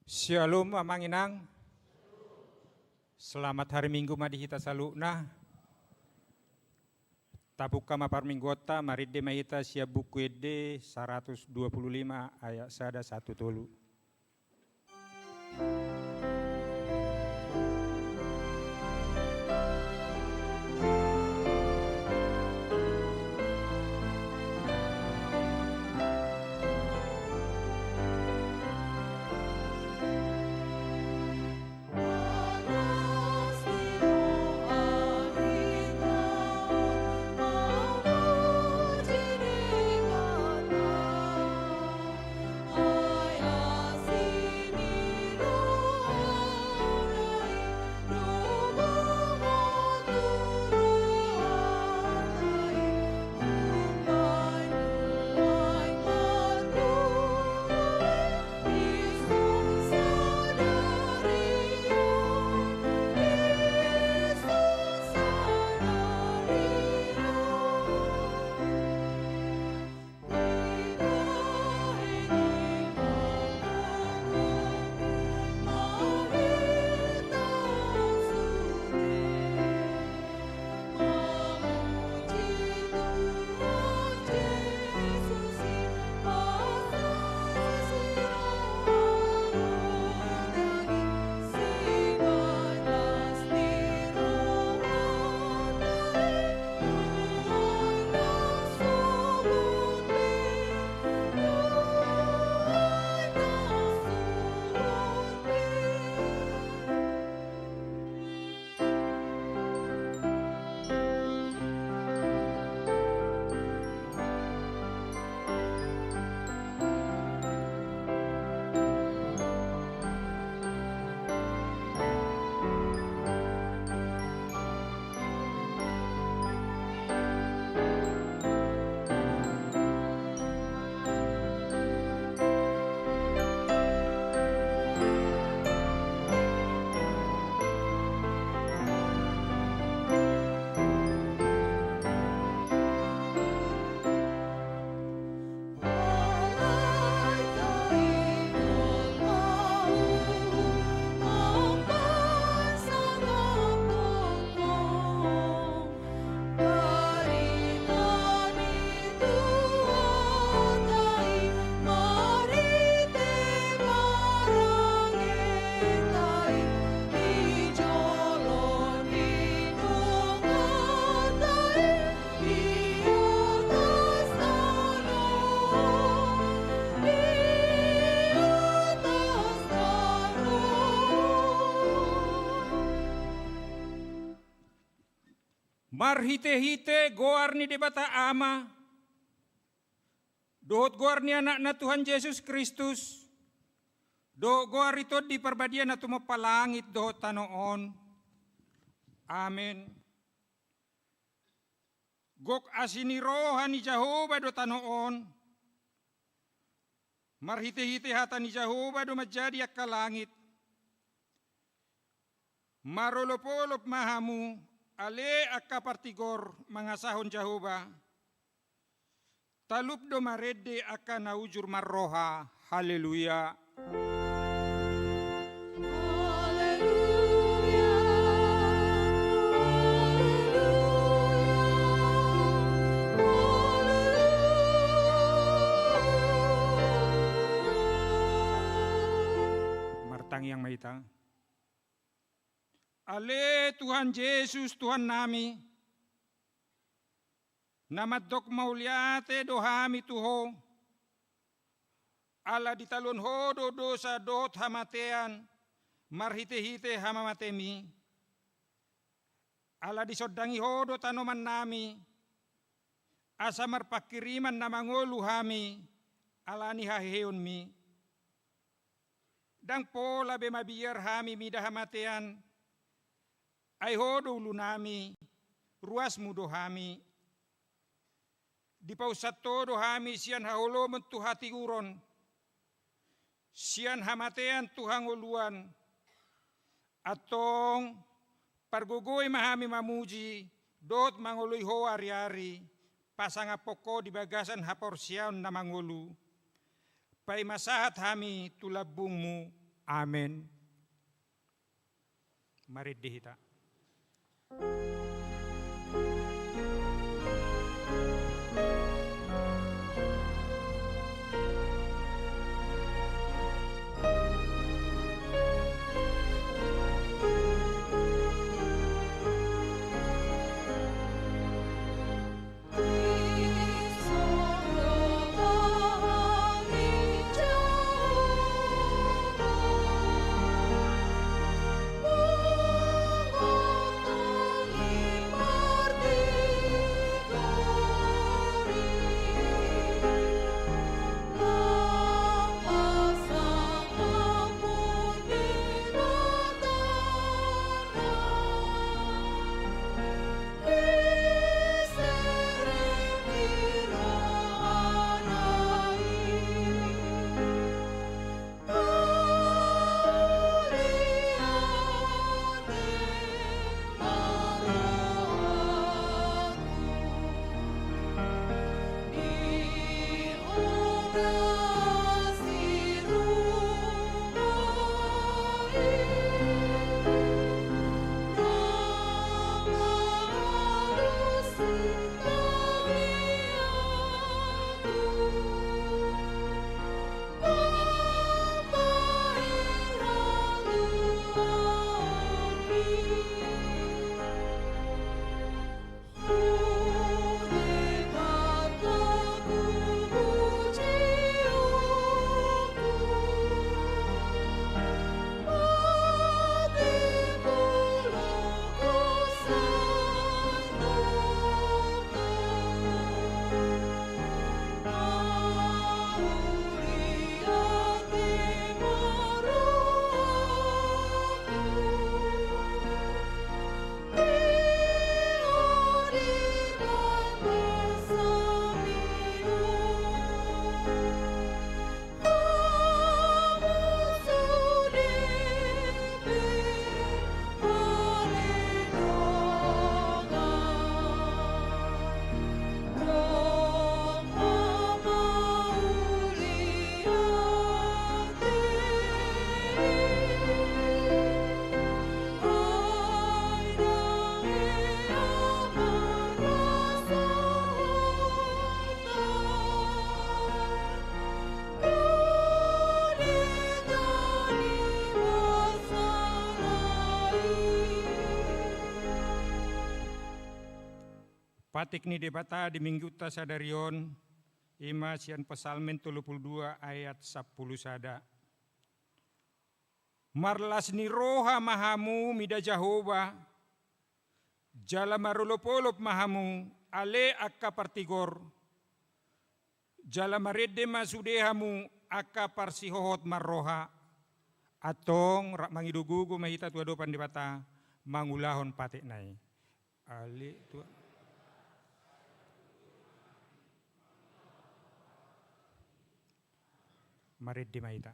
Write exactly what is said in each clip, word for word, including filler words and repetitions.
Syalom, amang inang. Selamat hari Minggu ma di hita saluhutna. Tapungka ma parmingguonta, marende ma hita sian Buku Ende saratus dua pulu lima ayat sada sahat tu tolu. Marhitehite goar ni Debata Ama, dohot goar ni Anakna Tuhan Jesus Kristus, dohot goar ni Tondi Parbadia na tumompa langit dohot tano on. Amen. Gok asi ni roha ni Jahowa do tano on. Marhitehite hata ni Jahowa do manjadi angka langit. Marolopolop ma hamu, ale angka partigor, mangasahon Jahowa. Talup do marende angka na ujur marroha. Haleluya. Haleluya. Haleluya. Haleluya. Martangiang ma hita. Ale Tuhan Jesus, Tuhannami, na mandok mauliate do hami tu Ho, ala ditaluhon Ho do dosa dohot hamatean marhitehite hamamatemi. Ala disondangi Ho do tanomannami, asa marpangkiriman na mangolu hami ala ni haheheonmi. Ndang pola be mabiar hami mida hamatean, ai Ho do ulunami, ruasmu do hami. Dipausat Ho do hami sian haholomon tu hatiuron, sian hamatean tu hangoluan. Antong, pargogoi ma hami mamuji dohot mangoloi Ho ariari, pasangaphon Ho di bagasan haporseaon na mangolu. Paima sahat hami tu lambungmu. Amen. Marende hita. Patik ni Debata di Minggunta sadari on, i ma sian Psalmen tolu pulu dua ayat sampulu sada. Marlas ni roha ma hamu mida Jahowa, jala marolopolop ma hamu ale angka partigor, jala marende ma sude hamu angka parsihohot marroha. Antong rap mangido gogo ma hita tu adopan Debata mangulahon patikna i. Ale tu Marende ma hita.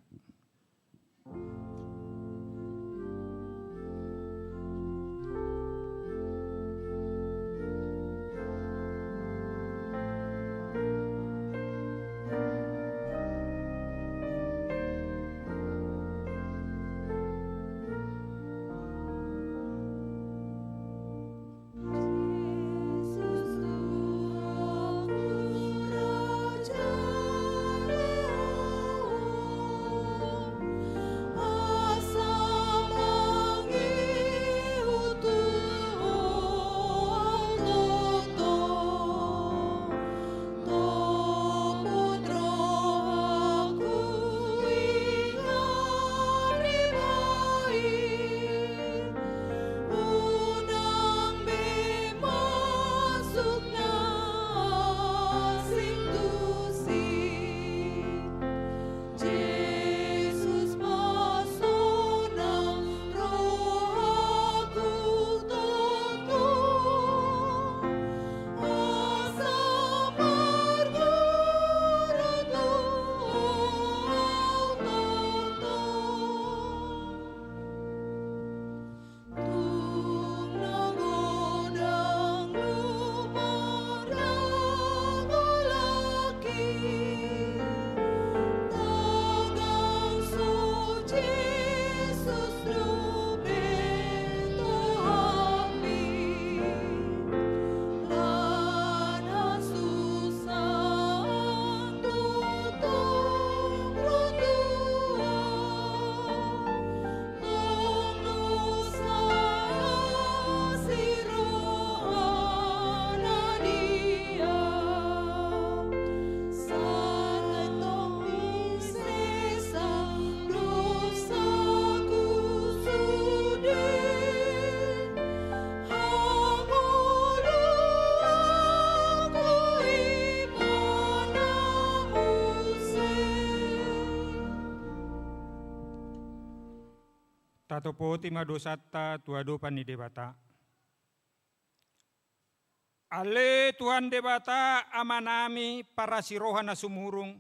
Hatopoti ma dosanta tu adopan ni Debata. Ale Tuhan Debata Amanami parasiroha na sumurung,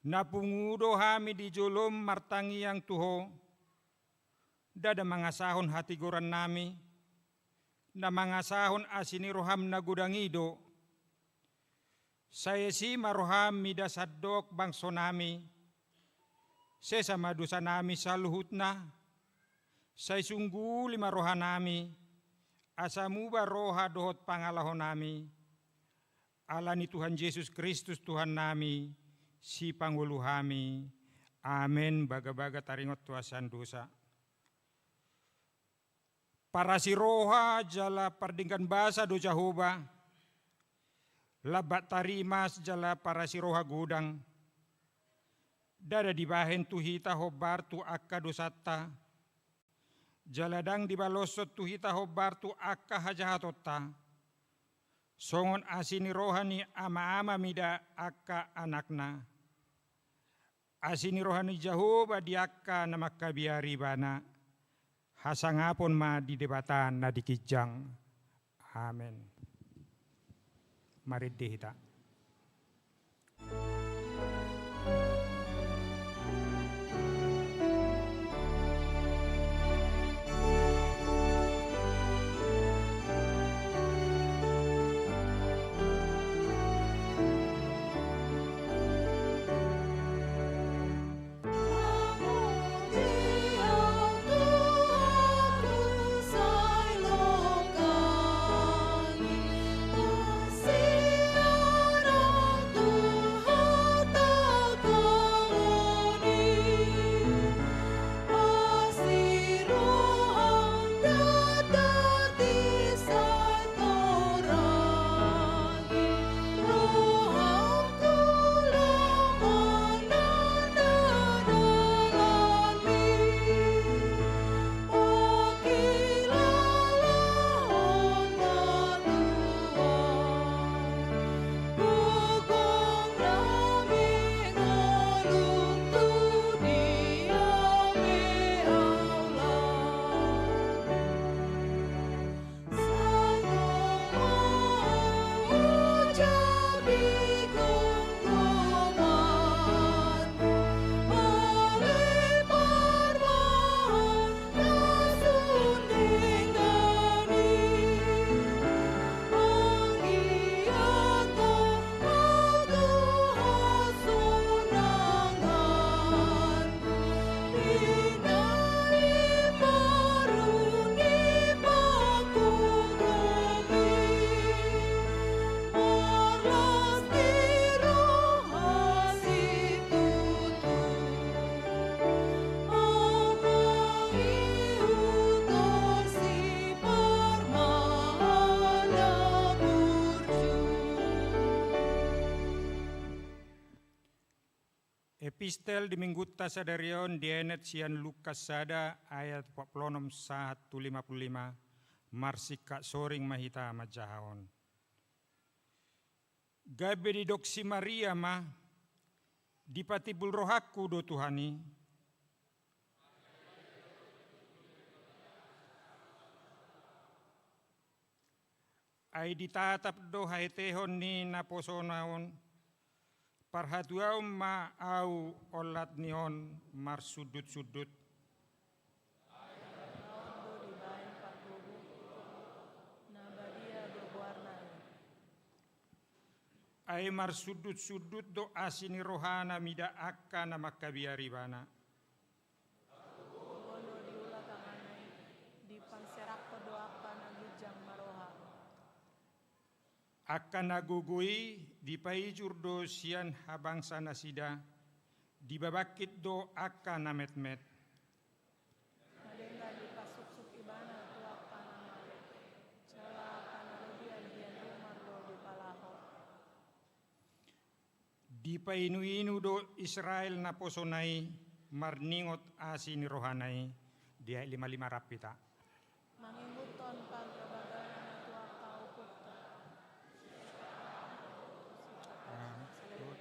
na pungu do hami di jolom martangiang tu Ho, ndada mangasahon hatigorannami, na mangasahon asi ni roham na godang i do. Sai asi ma roham mida sandok bangsonami, sesa ma dosanami saluhutna, sai sungguli ma rohanami, asa muba roha dohot pangalahonami, ala ni Tuhan Jesus Kristus Tuhannami, Sipangolu hami. Amen. Bagabaga taringot tu hasahatan dosa. Parasiroha jala pardenggan basa do Jahowa, lambat tarimas jala parasiroha godang. Ndada dibahen tu hita hombar tu angka dosanta, jala ndang dibaloshon tu hita hombar tu angka hajahatonta. Songon asi ni roha ni ama-ama mida angka anakna. Asi ni roha ni Jahowa di angka na mangkabiari Ibana, hasangapon ma di Debata na di ginjang. Amen. Marende hita. Epistel di Minggunta sadari on dienet sian Lukas sada ayat empat puluh enam sahat tu lima puluh lima. Marsingkat soring ma hita manjaha on. Gabe didok si Maria ma, dipatimbul rohangku do Tuhan i. Ai ditatap do haetehon ni naposona on, parhatuaon ma ahu olat ni on marsundutsundut. Ai marsundutsundut do asi ni rohana mida angka na mangkabiari ibana. Olo diula tanganna i, dipangserahkon do angka na ginjang ma roha. Angka na gogo i dipaijur do sian habangsa nasida, dibabangkit do angka na metmet. Na denggan dipasuksuk ibana tu angka na mate, jala angka na lobian di andung marlo dipalaho. Dipainuinu do Israel naposona i marningot asi ni rohana i. Di ayat lima lima rap hita. Manginguthon pargabagana tu angka uhumta. Ah, good.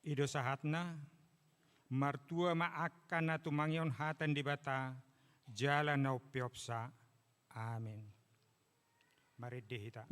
I do sahatna, Martua ma angka na tumangihon hata ni Debata jala na umpeopsa. Amen. Marende hita.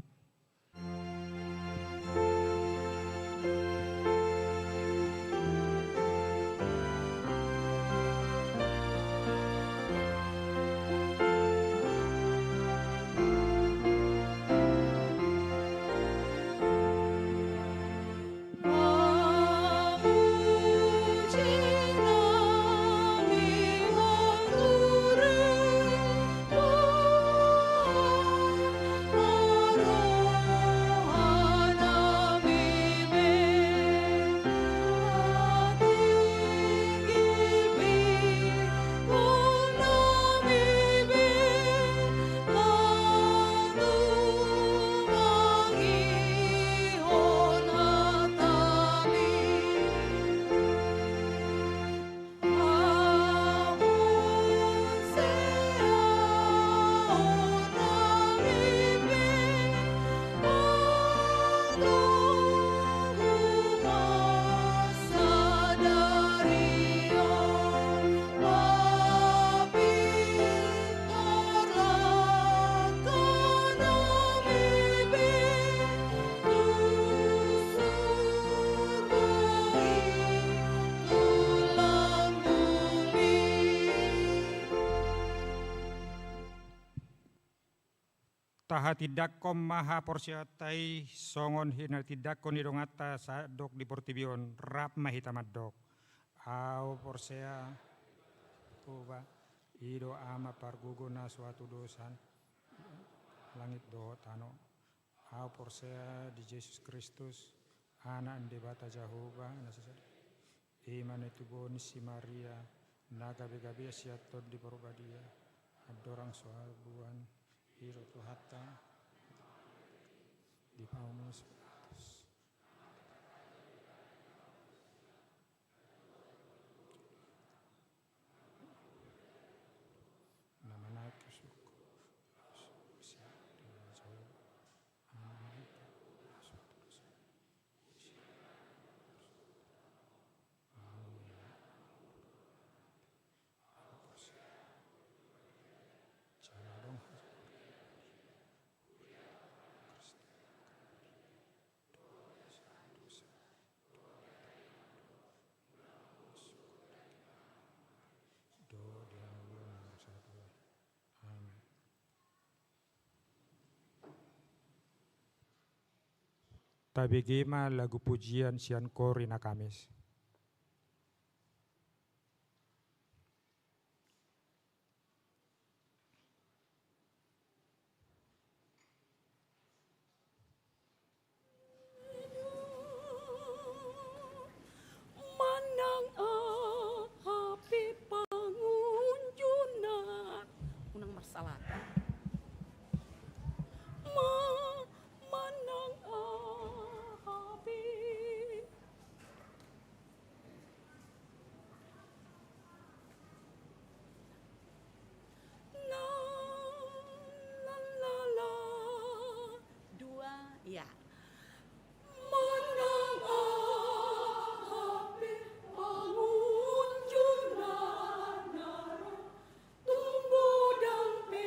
Tahatindangkon ma haporseaonta i songon na tinadingkon ni donganta sandok di portibi on. Rap ma hita mandok. Ahu porsea Jahowa, i do Ama pargogo na so hatudosan langit dohot tano. Ahu porsea di Jesus Kristus, Anak ni Debata Jahowa na sasada. I ma na tubodon si Maria, na gabe-gabe sian Tondi Porbadia, andorang so habuan, i do Tuhanta, dipaumus. Na manaek tu surgo. Amen. Tabege ma lagu pujian sian Kori na Kamis. Manang aha pe pangunjunan. Unang marsalatan. Ma-, manang aha pe. Na, la, la, la. Dua, ya. Manang aha pe pangunjunan na ro, tung godang pe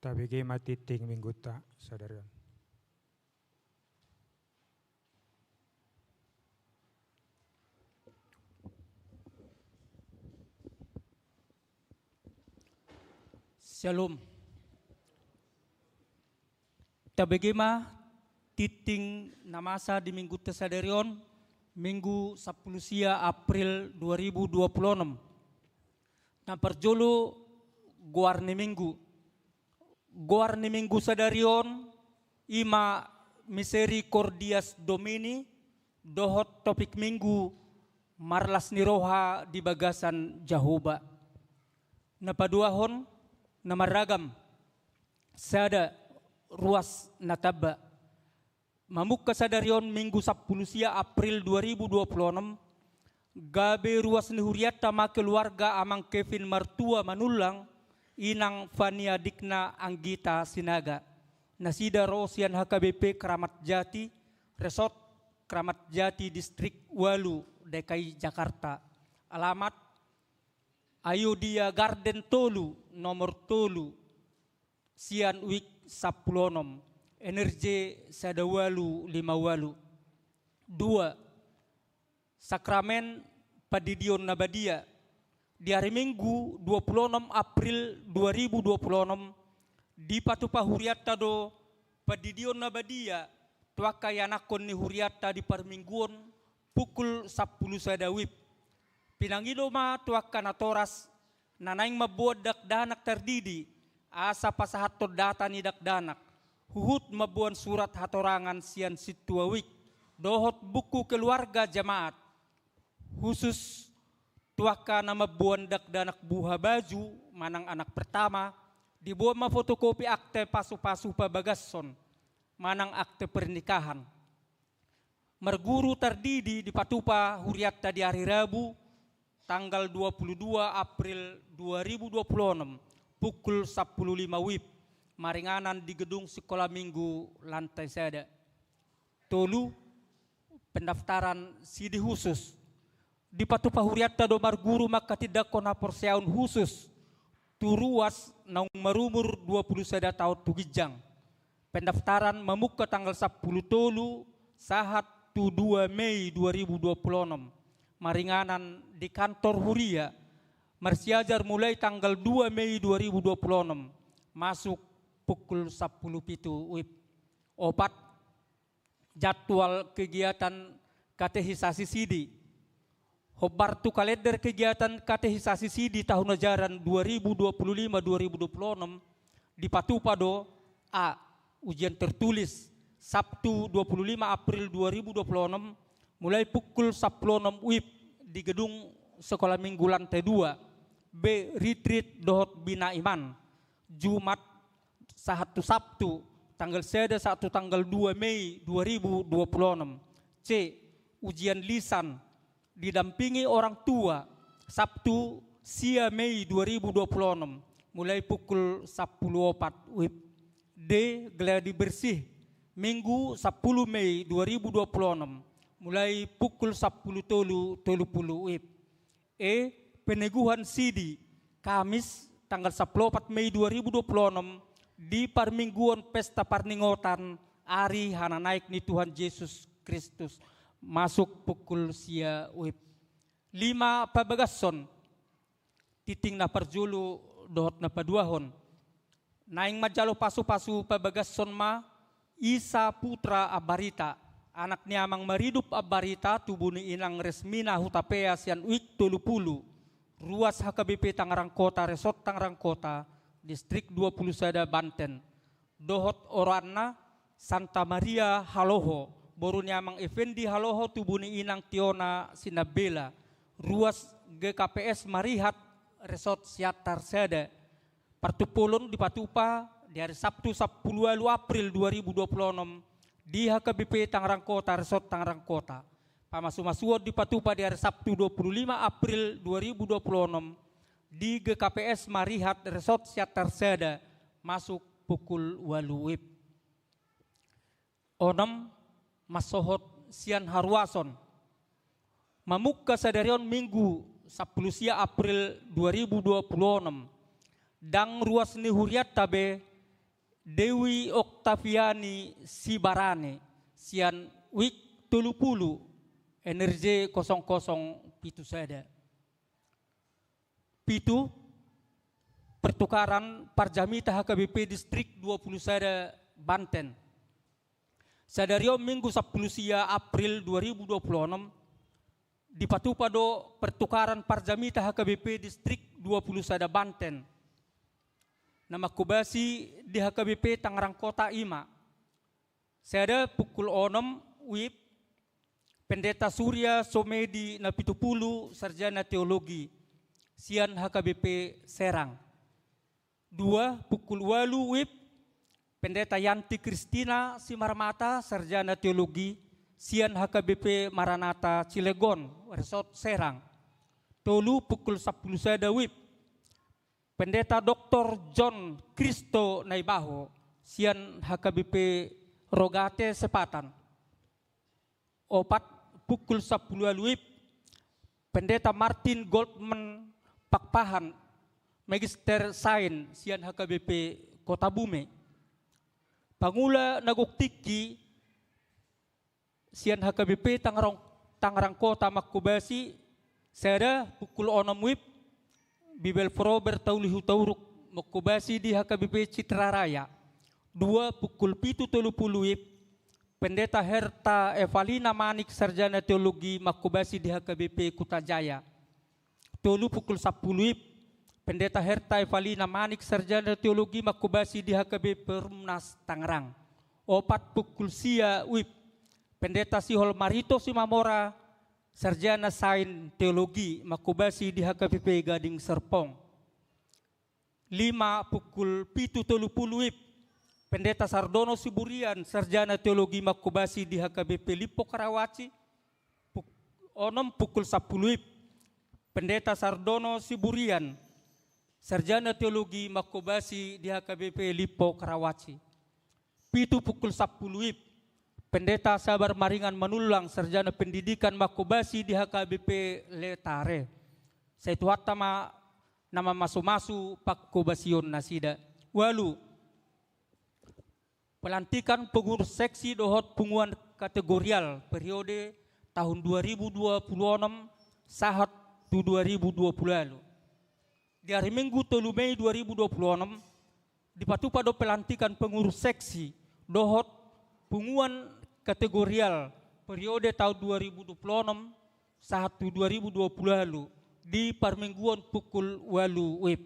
Tabege ma tinting minggunta sadari on. Syalom. Tabege ma tinting na masa di minggunta sadari on, Minggu sampulu sia April dua ribu dua puluh enam. Na parjolo, goar ni minggu. Goar ni minggu sadari on i ma Misericordias Domini, dohot topik minggu, marlas ni roha di bagasan Jahowa. Na paduahon, na marragam, sada, ruas na tamba. Mamungka sadari on Minggu sampulu sia April dua ribu dua puluh enam, gabe ruas ni hurianta ma keluarga Amang Kevin Martua Manullang, Inang Fania Dikna Anggita Sinaga. Nasida ro sian H K B P Kramat Jati, Resort Kramat Jati, Distrik ualu, D K I Jakarta. Alamat, Ayodhya Garden tolu, nomor tolu, sian wijk sampulu onom, N R J sada ualu lima ualu. Dua, Sakramen Pandidion na Badia. Di ari Minggu dua puluh onom April dua ribu dua puluh onom, dipatupa hurianta do Pandidion na Badia tu angka ianakhon ni hurianta di parmingguon pukul sampulu sada wib. Pinangido ma tu angka natoras na naeng mamboan dakdanak tardidi, asa pasahathon data ni dakdanak, huhut mamboan surat hatorangan sian sintua wijk dohot buku keluarga jamaat. Husus tu angka na mamboan dakdanak buha baju manang anak pertama, diboan ma fotokopi akte pasupasu pabagason manang akte pernikahan. Marguru tardidi dipatupa hurianta di ari Rabu, tanggal dua puluh dua April dua ribu dua puluh onom, pukul sampulu lima wib, maringanan di gedung Sikola Minggu lantai sada. Tolu, pendaftaran sidi husus. Dipatupa hurianta do marguru manghatindanghon haporseaon husus tu ruas naung marumur dua puluh sada taon tu ginjang. Pendaftaran mamungka tanggal sampulu tolu sahat tu dua Mei dua ribu dua puluh onom, maringanan di kantor huria, marsiajar mulai tanggal dua Mei dua ribu dua puluh onom, masuk pukul sampulu pitu wib. Opat, jadwal kegiatan katehisasi sidi. Hombar tu kalender kegiatan katehisasi sidi tahun ajaran dua ribu dua puluh lima dua ribu dua puluh enam, dipatupa do: A, ujian tertulis, Sabtu dua puluh lima April dua ribu dua puluh enam, mulai pukul sampulu onom wib di gedung Sekolah Minggu lantai dua. B, retreat dohot bina iman, Jumat sahat tu Sabtu, tanggal sada sahat tu tanggal dua Mei dua ribu dua puluh enam. C, ujian lisan didampingi orang tua, Sabtu sia Mei dua ribu dua puluh enam, mulai pukul sampulu opat wib. D, gladi bersih, Minggu sampulu Mei dua ribu dua puluh enam, mulai pukul sampulu tolu tolu pulu wib. E, peneguhan sidi, Kamis, tanggal sampulu opat Mei dua ribu dua puluh enam, di parmingguon pesta parningotan Ari Hananaek ni Tuhan Jesus Kristus, masuk pukul sia wib. Lima, pabagason, tinting na parjolo dohot na paduahon. Naeng manjalo pasupasu pabagason ma Isa Putra Ambarita, anak ni Amang Maridup Ambarita, tubu ni Inang Resmina Hutapea, sian wijk tolu pulu, ruas H K B P Tangerang Kota, Resort Tangerang Kota, Distrik dua puluh sada, Banten. Dohot oroanna Santa Maria Haloho, boru ni Amang Effendi Haloho, tubu ni Inang Tiona Sinambela, ruas G K P S Marihat, Resort Siantar Sada. Partumpolon dipatupa di ari Sabtu sampulu ualu April dua ribu dua puluh onom di H K B P Tangerang Kota, Resort Tangerang Kota. Pamasumasuon dipatupa di ari Sabtu dua puluh lima April dua ribu dua puluh onom di G K P S Marihat, Resort Siantar Sada, masuk pukul ualu wib. Onom, mansohot sian haruason. Mamungka sadari on Minggu sampulu sia April dua ribu dua puluh onom, ndang ruas ni hurianta be Dewi Oktaviani Sibarani sian WIK tolu pulu, N R J kosong kosong pitu sada. Pitu, pertukaran parjamita H K B P Distrik dua pulu sada Banten. Sadari on Minggu sampulu sia April dua ribu dua pulu onom, dipatupa do pertukaran parjamita H K B P Distrik dua pulu sada Banten. Na mangkobasi di H K B P Tangerang Kota i ma. Sada pukul onom WIB, Pendeta Surya Somedi Napitupulu, Sarjana Teologi, sian H K B P Serang. Dua pukul ualu WIB, Pendeta Yanti Kristina Simarmata, Sarjana Teologi, sian H K B P Maranatha Cilegon, Resort Serang. Tolu pukul sampulu sada WIB, Pendeta Doktor John Kristo Naibaho, sian H K B P Rogate Sepatan. Opat pukul sampulu ualu WIB, Pendeta Martin Goldman Pakpahan, Magister Sain, sian H K B P Kota Bume. Pangula na gok tingki sian H K B P Tangerang, Tangerang Kota mangkobasi, sada pukul onom WIB, Bibelvrouw Bertauli Hutauruk mangkobasi di H K B P Citra Raya. Dua pukul pitu tolu pulu WIB, Pendeta Herta Evalina Manik, Sarjana Teologi, mangkobasi di H K B P Kuta Jaya. Tolu pukul sampulu WIB, Pendeta Herta Evalina Manik, Sarjana Teologi, mangkobasi di H K B P Perumnas Tangerang. Opat pukul sia WIB, Pendeta Sihoil Marito Simamora, Sarjana Sain Teologi, mangkobasi di H K B P Gading Serpong. Lima pukul pitu tolu pulu WIB, Pendeta Sardono Siburian, Sarjana Teologi, mangkobasi di H K B P Limpo Karawaci. Puk-, onom pukul sampulu WIB, Pendeta Sardono Siburian, Sarjana Teologi, mangkobasi di H K B P Limpo Karawaci. Pitu pukul sampulu WIB, Pendeta Sabar Maringan Manullang, Sarjana Pendidikan, mangkobasi di H K B P Letare. Sai Tuhanta ma na mamasumasu pangkobasion nasida. Ualu, pelantikan pengurus seksi dohot punguan kategorial periode tahun dua ribu dua puluh enam sahat tu dua ribu dua puluh ualu. Di ari Minggu tolu Mei dua ribu dua puluh enam, dipatupa do pelantikan pengurus seksi dohot punguan kategorial periode tahun dua ribu dua puluh enam sahat tu dua ribu dua puluh ualu di parmingguon pukul ualu WIB.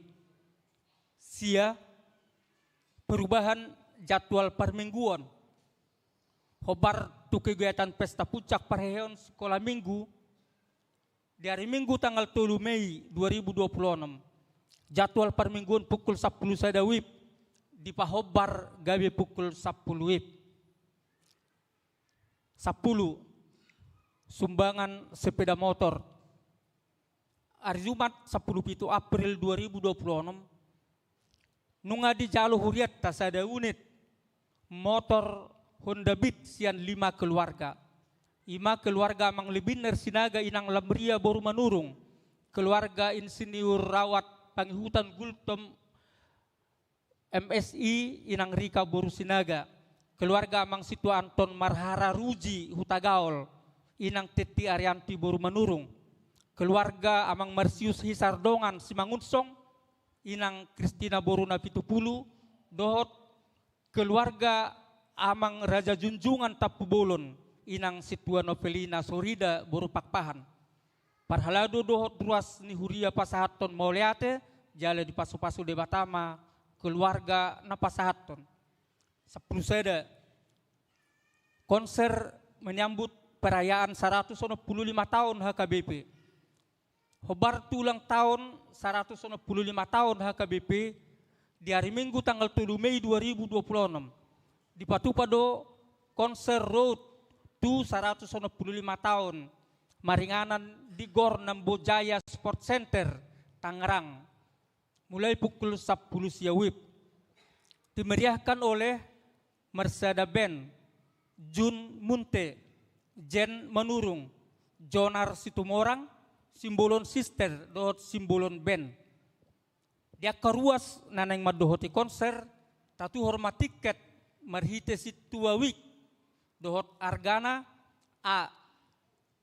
Sia, perubahan jadwal parmingguon. Hombar tu kegiatan pesta puncak parheheon sikola minggu, di ari Minggu tanggal tolu Mei dua ribu dua puluh enam, jadwal parmingguon pukul sampulu sada WIB dipahombar gabe pukul sampulu WIB. Sampulu, sumbangan sepeda motor. Ari Jumat sampulu pitu April dua ribu dua puluh enam, nunga dijalo hurianta sada unit motor Honda Beat sian lima keluarga. I ma keluarga Amang Lebinner Sinaga, Inang Lamria boru Manurung, keluarga Insinyur Rawat Pangihutan Gultom, M Si, Inang Rika boru Sinaga, keluarga Amang Situa Anton Marhara Ruji Hutagaol, Inang Tetti Arianti boru Manurung, keluarga Amang Marsius Hisardongan Simangunsong, Inang Kristina boru Napitupulu, dohot keluarga Amang Raja Junjungan Tampubolon, Inang Situa Novelina Sorida boru Pakpahan. Parhalado dohot ruas ni huria pasahathon mauliate, jala dipasupasu Debata ma keluarga na pasahathon. Sampulu sada, konser menyambut perayaan saratus onom pulu lima taon H K B P. Hombar tu ulang taon saratus onom pulu lima taon H K B P, di ari Minggu tanggal tolu Mei dua ribu dua puluh enam, dipatupa do konser Road to saratus onom pulu lima taon maringanan di Gor Nambo Jaya Sport Center, Tangerang, mulai pukul sampulu sia WIB. Dimeriahkan oleh Marsada Band, Jun Munte, Jen Manurung, Jonar Situmorang, Simbolon Sister dohot Simbolon Band. Di angka ruas na naeng mandohoti konser, Tatuhor ma tiket marhite sintua wijk dohot argana: A,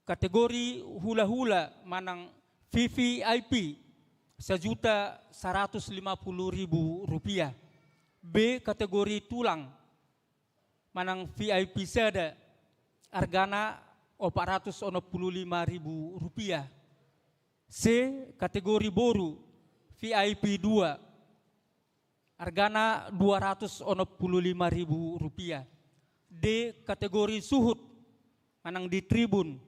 kategori hulahula manang V V I P, sajuta saratus lima pulu ribu rupiah. B, kategori tulang manang V I P sada, argana opat ratus onom pulu lima ribu rupiah. C, kategori boru, V I P dua, argana dua ratus onom pulu lima ribu rupiah. D, kategori suhut manang di tribun,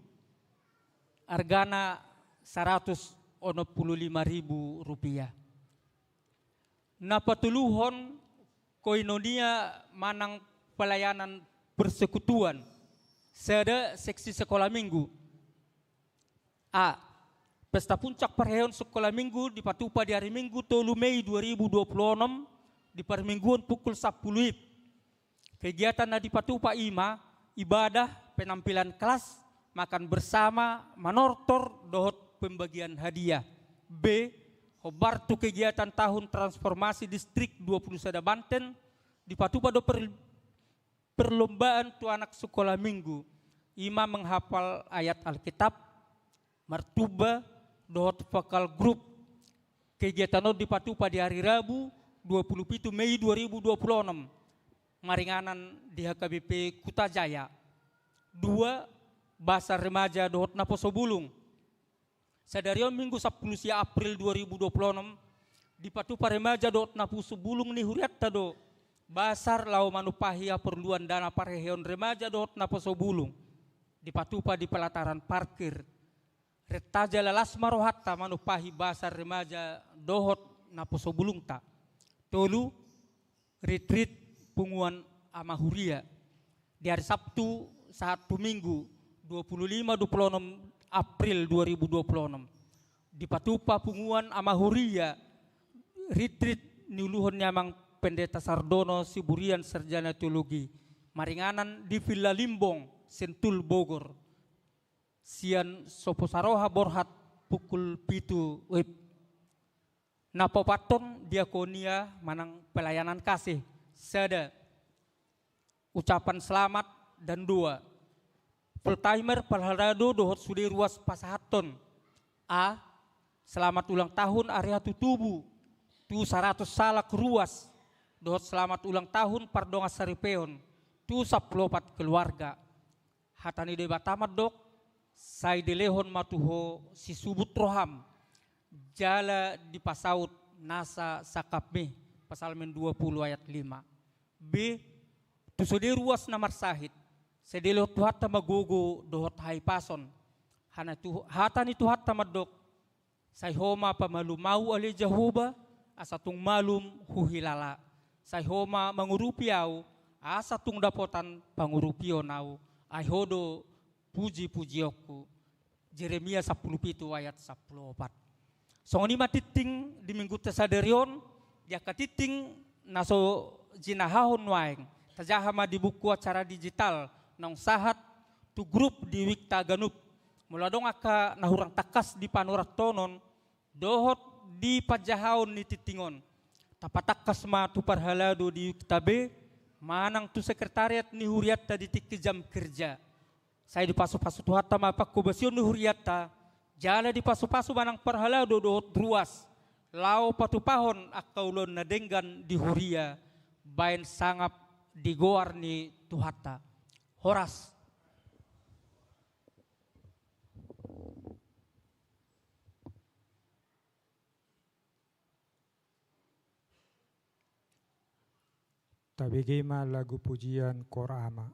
argana saratus onom pulu lima ribu rupiah. Na patoluhon, koinonia manang pelayanan persekutuan. Sada, seksi sekolah minggu. A, pesta puncak parheheon sekolah minggu dipatupa di ari Minggu tolu Mei dua ribu dua pulu onom, di parmingguon pukul sampulu I P. Kegiatan na dipatupa i ma ibadah, penampilan kelas, makan bersama, manortor dohot pembagian hadiah. B, hombar tu kegiatan tahun transformasi distrik dua pulu sada Banten, dipatupa do per-, perlombaan tu anak sekolah minggu, i ma menghafal ayat Alkitab, martumba dohot vokal grup. Kegiatan on dipatupa di ari Rabu dua pulu pitu Mei dua ribu dua pulu onom, maringanan di H K B P Kuta Jaya. Dua, basar remaja dohot naposo bulung. Sadari on Minggu sampulu sia April dua ribu dua pulu onom, dipatupa remaja dohot naposo bulung ni hurianta do basar laho manumpahi haporluan dana parheheon remaja dohot naposo bulung. Dipatupa di pelataran parkir. Renta jala las ma rohanta manumpahi basar remaja dohot naposo bulungta. Tolu, retreat punguan ama huria. Di ari Sabtu sahat tu Minggu, dua pulu lima, dua pulu onom April dua ribu dua pulu onom, dipatupa punguan ama huria retreat niuluhon ni Amang Pendeta Sardono Siburian, sarjana teologi, maringanan di Villa Limbong, Sentul, Bogor, sian sampulu saroha borhat pukul pitu wib. Na paopathon, diakonia manang pelayanan kasih. Sada, ucapan selamat dan doa. Full timer parhalado dohot sude ruas pasahathon. A, selamat ulang tahun ari hatutubu tu saratus halak ruas, dohot selamat ulang tahun pardongansaripeon tu sampulu opat keluarga. Hata ni Debata mandok, sai dilehon ma tu ho sisubut roham, jala dipasaut nasa sangkapmi, Psalmen dua pulu ayat lima. B, tu sude ruas na marsahit, sai dilehon Tuhanta ma gogo dohot hahipason. Hana tu-, hata ni Tuhanta mandok, sai ho ma pamalum ahu ale Jahowa, asa tung malum huhilala. Sai ho ma mangurupi ahu, asa tung dapotan pangurupion ahu, ai ho do puji-pujionku. Jeremia sampulu pitu ayat sampulu opat. Songon i ma tingting di Minggunta sadari on, di angka tingting na so jinahahon nuaeng, tajaha ma di buku acara digital naung sahat tu grup di wikta ganup. Molo adong angka na hurang tangkas di panurathonon dohot di panjahaon ni tingting on, tapatangkas ma tu parhalado di wikta B manang tu sekretariat ni hurianta di tingki jam kerja. Sai dipasupasu Tuhanta ma panghobasion ni hurianta, jala dipasupasu manang parhalado dohot ruas, laho patupahon angka ulaon na denggan di huria, baen sangap di goar ni Tuhanta. Horas. Tabege ma lagu pujian Koor Ama.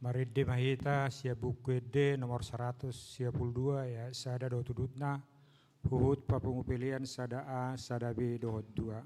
Marende ma hita sian Buku Ende nomor saratus sia pulu dua, ayat sada dohot udutna, huhut papungu pelean sada A, sada B dohot dua.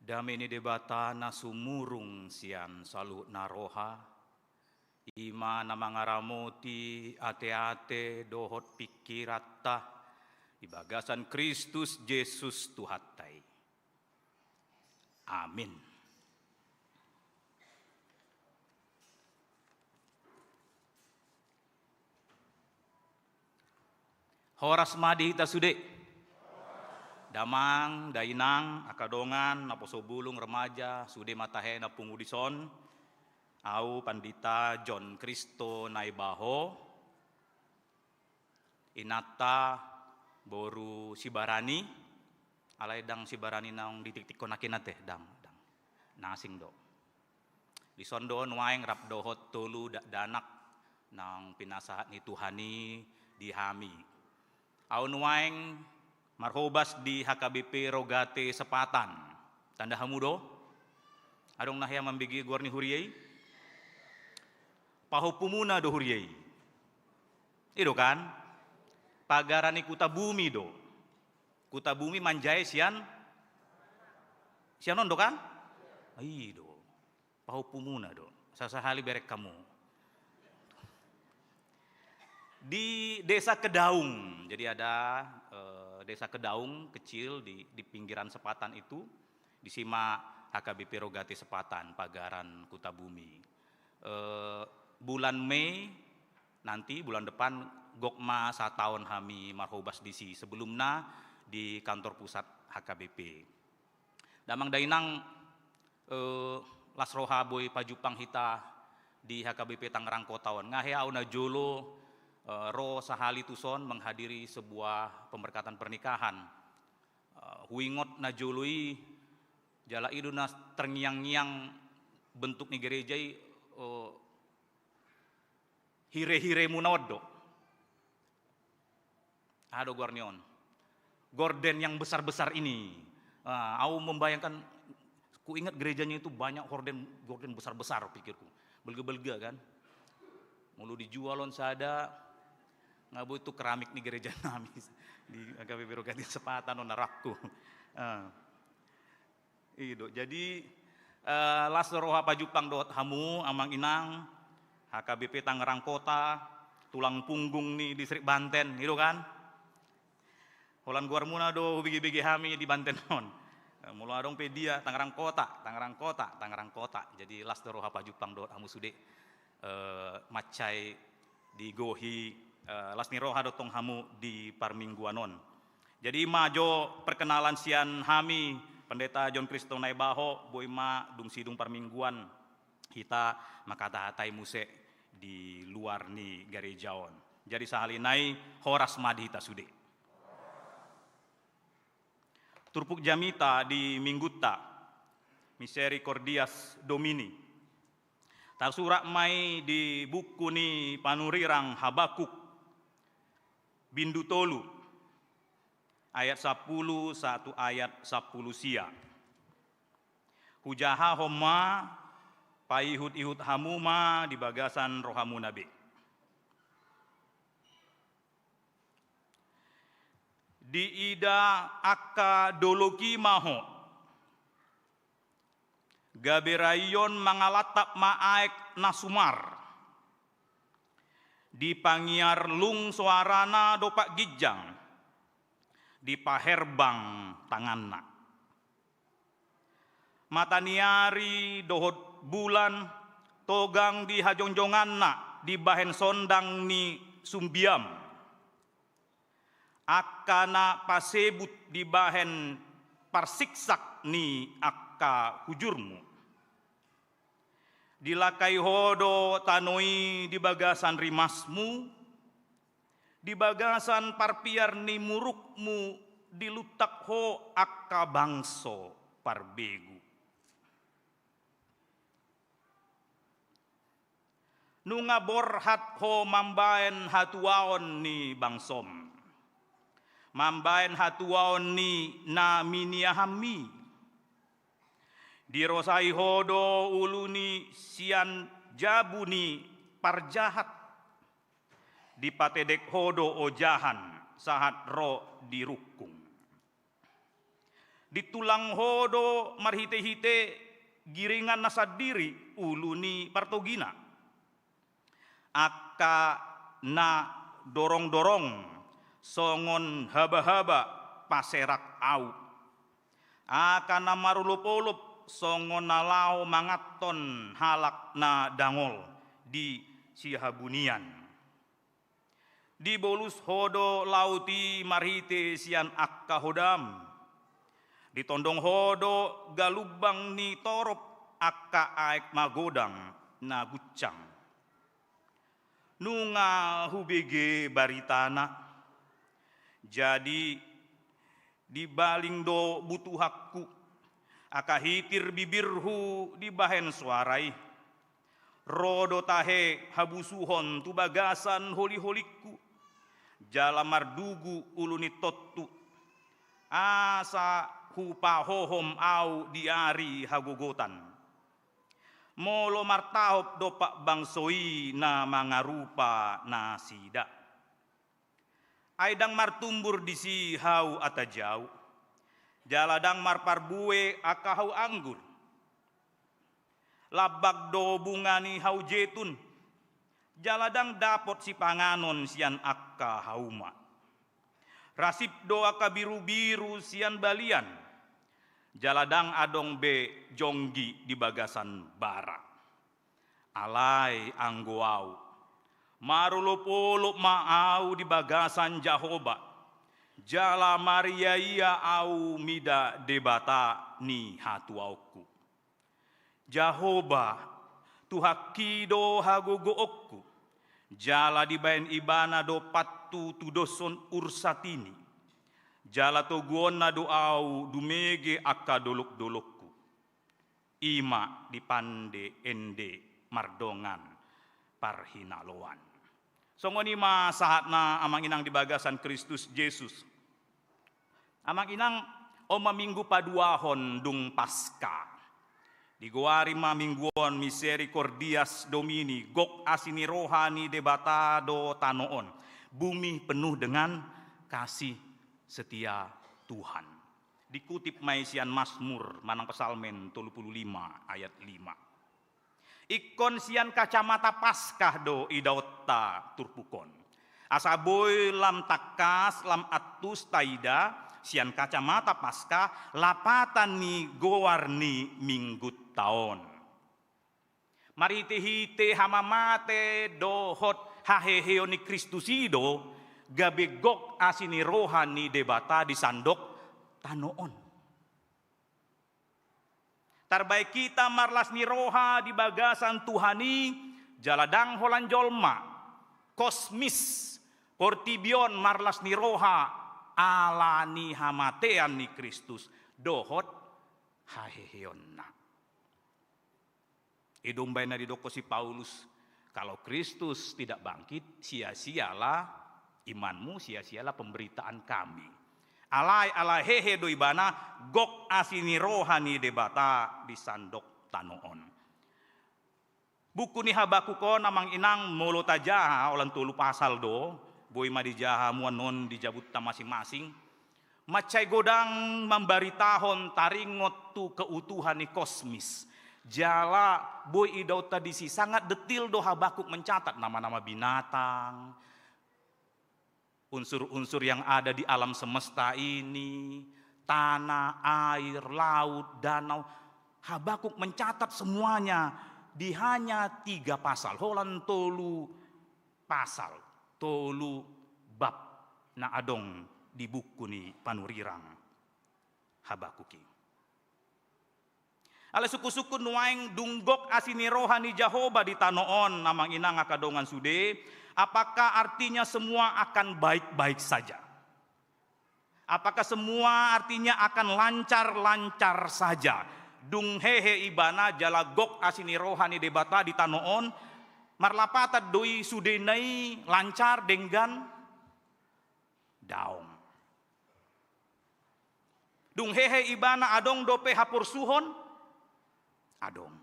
Dame ni Debata na sumurung sian saluhut na roha, i ma na mangaramoti ateate dohot pingkiranta di bagasan Kristus Jesus Tuhanta i. Amin. Horas ma di hita sude. Damang, dainang, angka dongan, naposo bulung, remaja, sude ma tahe na pungu dison. Au Pandita John Kristo Naibaho, inanta boru Sibarani, alai ndang Sibarani naung ditiktikkon nangkin ate, ndang, ndang. Na asing do. Dison do nuaeng rap dohot tolu dakdanak naung pinasahat ni Tuhan i di hami. Au nuaeng marhobas di H K B P Rogate Sepatan. Tanda hamu do? Adong na hea mambege goar ni huria i? Pahompumuna do huria i. I do kan? Pagaran ni Kuta Bumi do. Kuta Bumi manjae sian, sian on do kan? I do. Pahompumuna do. Sasahali bereng hamu. Di Desa Kedaung. Jadi ada, eh, Desa Kedaung kecil di, di pinggiran Sepatan itu. Disi ma H K B P Rogate Sepatan, pagaran Kuta Bumi. Eh, bulan Mei nanti, bulan depan, gok ma sataon hami marhobas disi. Sebelumna di kantor pusat H K B P. Damang dainang, eh, las roha boi pajumpang hita di H K B P Tangerang Kota on. Nga hea au najolo, eh, ro sahali tuson menghadiri sebuah pemberkatan pernikahan. Eh, huingot najolo i, jala i do na terngiang-ngiang bentuk ni gereja i, eh, hire-hiremuna on do. Aha do goar ni on? Gorden yang besar-besar ini. Ah, au membayangkan, kuingat gerejanya itu banyak horden, gorden besar-besar, pikirku. Belga-belga kan. Molo dijual on sada, nga boi tu keramik ni gereja nami di H K B P Rogate Sepatan on, arahku. Ah. I do. Jadi, eh, las do roha pajumpang dohot hamu, amang inang, H K B P Tangerang Kota, tulang punggung ni distrik Banten, i do kan? Holan goarmuna do hubege-bege hami di Banten on. Eh, molo adong pe dia, Tangerang Kota, Tangerang Kota, Tangerang Kota. Jadi las do roha pajumpang dohot hamu sude. Eh, mansai digohi, eh, las ni roha do tong hamu di parmingguan on. Jadi i ma jo perkenalan sian hami, Pendeta John Kristo Naibaho, boi ma dung sidung parmingguan hita mangkata-hatai muse di luar ni gareja on. Jadi sahali nai, horas ma di hita sude. Turpuk jamita di Minggunta, Misericordias Domini, tarsurat ma i di buku ni panurirang Habakuk, bindu tolu, ayat sampulu sahat tu ayat sampulu sia. Hujahahon ma, paihut-ihut hamu ma di bagasan rohamuna be. Diida angka dolok i ma ho, gabe raion mangalantap ma aek na sumar, dipangiar lung soarana dompak ginjang, dipaherbang tanganna. Mata ni ari dohot bulan togang di hajongjonganna dibahen sondang ni sumbiam. Angka na pasebut dibahen parsiksak ni angka hujurmu. Dilangkai ho do tano i di bagasan rimasmu, di bagasan parpiar ni murukmu diluntak ho angka bangso parbegu. Nunga borhat ho mambahen hatuaon ni bangsom, mambahen hatuaon ni na miniahanmi. Dirosai ho do ulu ni sian jabu ni parjahat, dipatedek ho do ojahan sahat ro di rungkung. Ditulang ho do marhite-hite giringan na sandiri ulu ni partogina. Angka na dorong-dorong songon haba-haba paserak ahu. Angka na marolop-olop songon na laho manganhon halak na dangol di sihabunian. Dibolus ho do laut i marhite sian angka hodam. Ditondong ho do galumbang ni torop angka aek magodang na guncang. Nunga hubege baritana. Jadi dibaling do butuhangku, angka hitir bibirhu dibahen soara i. Ro do tahe habusuhon tu bagasan holi-holingku, jala mardugu ulu ni tontu, asa hupahohom ahu di ari hagogotan. Molo martahop dompak bangso i na mangarupa nasida. Ai ndang martumbur disi hau atajau, jala ndang marparbue angka hau anggur. Lambak do bunga ni hau jetun, jala ndang dapot sipanganon sian angka hauma. Rasip do angka birubiru sian balian, jala ndang adong be jonggi di bagasan bara. Alai anggo ahu, marolop-olop ma ahu di bagasan Jahowa, jala maria-ia ahu mida Debata ni hatuaonku. Jahowa, Tuhanki do hagogoonku, jala dibahen Ibana do pantutudoshon ursat i, jala toguonna do ahu dumege angka dolok-dolokku. I ma dipande ende mardongan parhinaloan. Songon i ma sahatna amang inang di bagasan Kristus Jesus. Amang inang, on ma minggu paduahon dung Paska. Digoari ma minggu on Misericordias Domini, gok asi ni roha ni Debata do tano on. Bumi penuh dengan kasih setia Tuhan. Dikutip ma i sian Masmur manang Psalmen tolu pulu lima ayat lima. Ingkon sian kacamata Paskah do idaonta turpuk on. Asa boi lam tangkas, lam antus taida sian kacamata Paskah lapatan ni goar ni minggunta on. Marhite-hite hamamate dohot haheheon ni Kristus i do, gabe gok asi ni roha ni Debata di sandok tano on. Tarbaen hita marlas ni roha di bagasan Tuhan i, jala ndang holan jolma, kosmis, portibi on marlas ni roha ala ni hamatean ni Kristus dohot haheheonna. I do umbaen na didok si Paulus, kalau Kristus tidak bangkit, sia-sialah imanmu, sia-sialah pemberitaan kami. Alai ala hehe do ibana, gok asi ni roha ni Debata di sandok tano on. Buku ni Habakuk on amang inang molo tajaha holan tolu pasal do, boi ma dijaha hamu annon di jabunta masing-masing. Mansai godang mambaritahon taringot tu keutuhan ni kosmis. Jala boi idaonta disi sangat detil do Habakuk mencatat nama-nama binatang, unsur-unsur yang ada di alam semesta ini, tanah, air, laut, danau. Habakuk mencatat semuanya di hanya tiga pasal, holan tolu pasal, tolu bab na adong di buku ni panurirang Habakuk i. Alai sungkun-sungkun nuaeng dung gok asi ni roha ni Jahowa di tano on, amang inang angka dongan sude, apakah artinya semua akan baik-baik saja? Apakah semua artinya akan lancar-lancar saja? Dung hehe ibana jala gok asi ni roha ni Debata di tano on, marlapatan do i sudena i lancar, denggan? Daong. Dung hehe ibana adong dope haporsuhon? Adong.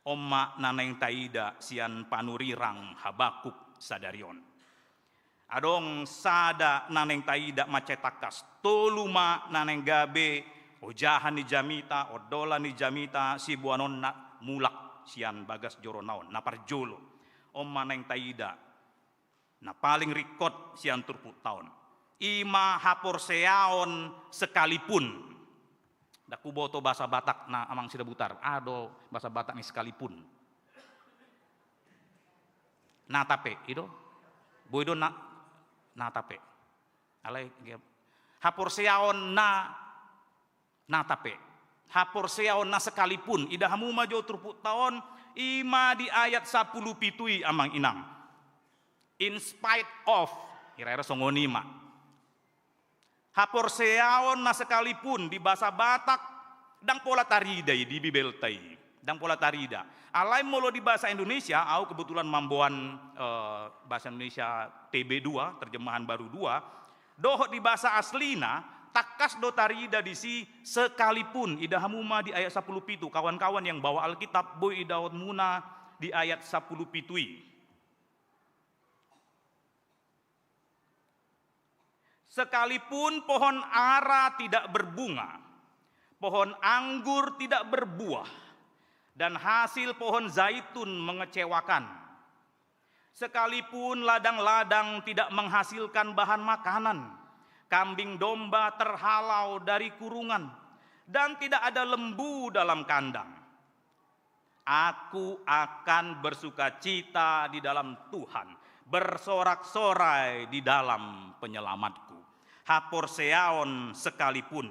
On ma na naeng taida sian panurirang Habakuk sadari on. Adong sada na naeng taida mansai tangkas, tolu ma na naeng gabe ojahan ni jamita, ondolan ni jamita, siboanonna mulak sian bagas jorona on. Na parjolo, on ma naeng taida na paling ringkot sian turpukta on, i ma haporseaon sekalipun. Ndang huboto bahasa Batak na amang Sidabutar, aha do bahasa Batak ni sekalipun? Na tape, i do? Boi do na, na tape. Alai, haporseaon na, na tape. Haporseaon na sekalipun. Ida hamu ma jo turpukta on, i ma di ayat sampulu pitu i, amang inang. In spite of, hira-hira songon i ma. Haporseaon na sekalipun di bahasa Batak, ndang pola tarida i di Bibelta i. Ndang pola tarida. Alai molo di bahasa Indonesia, au kebetulan mamboan, eh, bahasa Indonesia T B dua, terjemahan baru dua, dohot di bahasa aslina, tangkas do tarida disi sekalipun. Ida hamu ma di ayat sampulu pitu, kawan-kawan yang bawa Alkitab, boi idaonmuna di ayat sampulu pitu i. Sekalipun pohon ara tidak berbunga, pohon anggur tidak berbuah, dan hasil pohon zaitun mengecewakan, sekalipun ladang-ladang tidak menghasilkan bahan makanan, kambing domba terhalau dari kurungan, dan tidak ada lembu dalam kandang, aku akan bersukacita di dalam Tuhan, bersorak-sorai di dalam penyelamatku. Haporseaon sekalipun,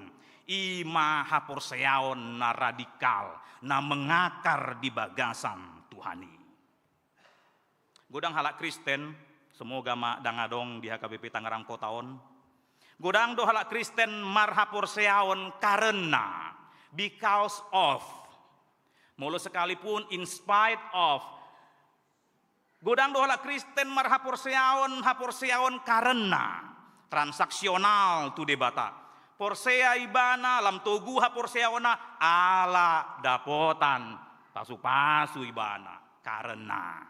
i ma haporseaon na radikal, na mengakar di bagasan Tuhan i. Godang halak Kristen, semoga ma ndang adong di H K B P Tangerang Kota on. Godang do halak Kristen marhaporseaon karena, because of. Molo sekalipun, in spite of. Godang do halak Kristen marhaporseaon, haporseaon karena, transaksional tu Debata. Porsea ibana, lam togu haporseaonna, ala dapotan pasupasu ibana, karena.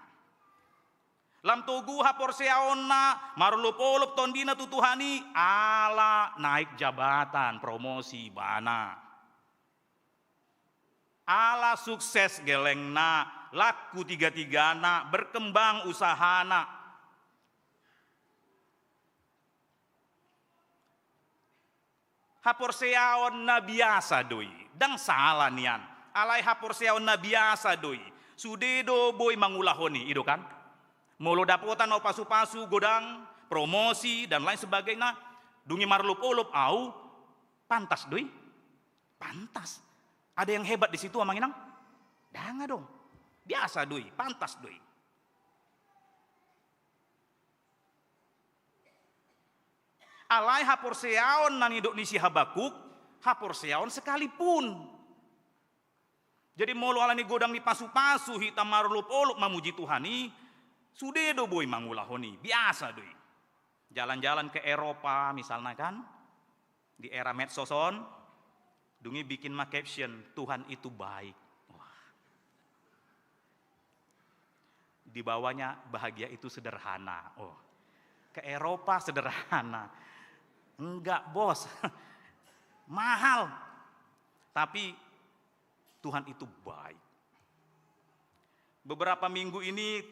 Lam togu haporseaonna, marolopolop tondina tu Tuhan i, ala naik jabatan, promosi ibana. Ala sukses gellengna, laku tiga-tigana, berkembang usahana. Haporseaon na biasa do i, ndang sala nian. Alai haporseaon na biasa do i. Sude do boi mangulahon i, i do kan? Molo dapotan au pasupasu, godang, promosi, dan lain sebagainya, dung i marolopolop au, pantas do i. Pantas. Ada yang hebat di situ, amang inang? Ndang adong. Biasa do i, pantas do i. Alai haporseaon na nidok ni si Habakuk, haporseaon sekalipun. Jadi molo ala ni godang ni pasupasu hita marolopolop mamuji Tuhan i, sude do boi mangulahon i, biasa do i. Jalan-jalan ke Eropa misalna kan, di era medsos on, dung i bikin ma caption, "Tuhan itu baik." Wah. Di bawahnya, "Bahagia itu sederhana." Oh. Ke Eropa sederhana. Enggak, Bos. Mahal. Tapi Tuhan itu baik. Beberapa minggu ini,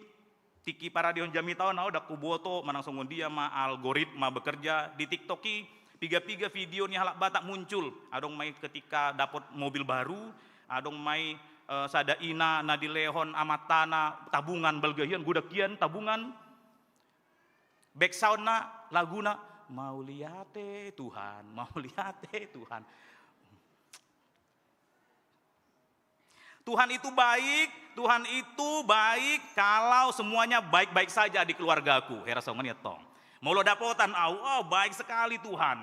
tingki paradion jamita on, au ndang huboto manang songon dia ma algoritma bekerja di TikTok i, piga-piga video ni halak Batak muncul. Adong ma i ketika dapot mobil baru, adong ma i, eh, sada ina na dilehon amantana tabungan balga hian, godang hian tabungan. Backsoundna laguna, "Mauliate Tuhan, mauliate Tuhan." Tuhan itu baik, Tuhan itu baik kalau semuanya baik-baik saja di keluargaku. Hera songon i antong. Molo dapotan au, "Oh, baik sekali Tuhan."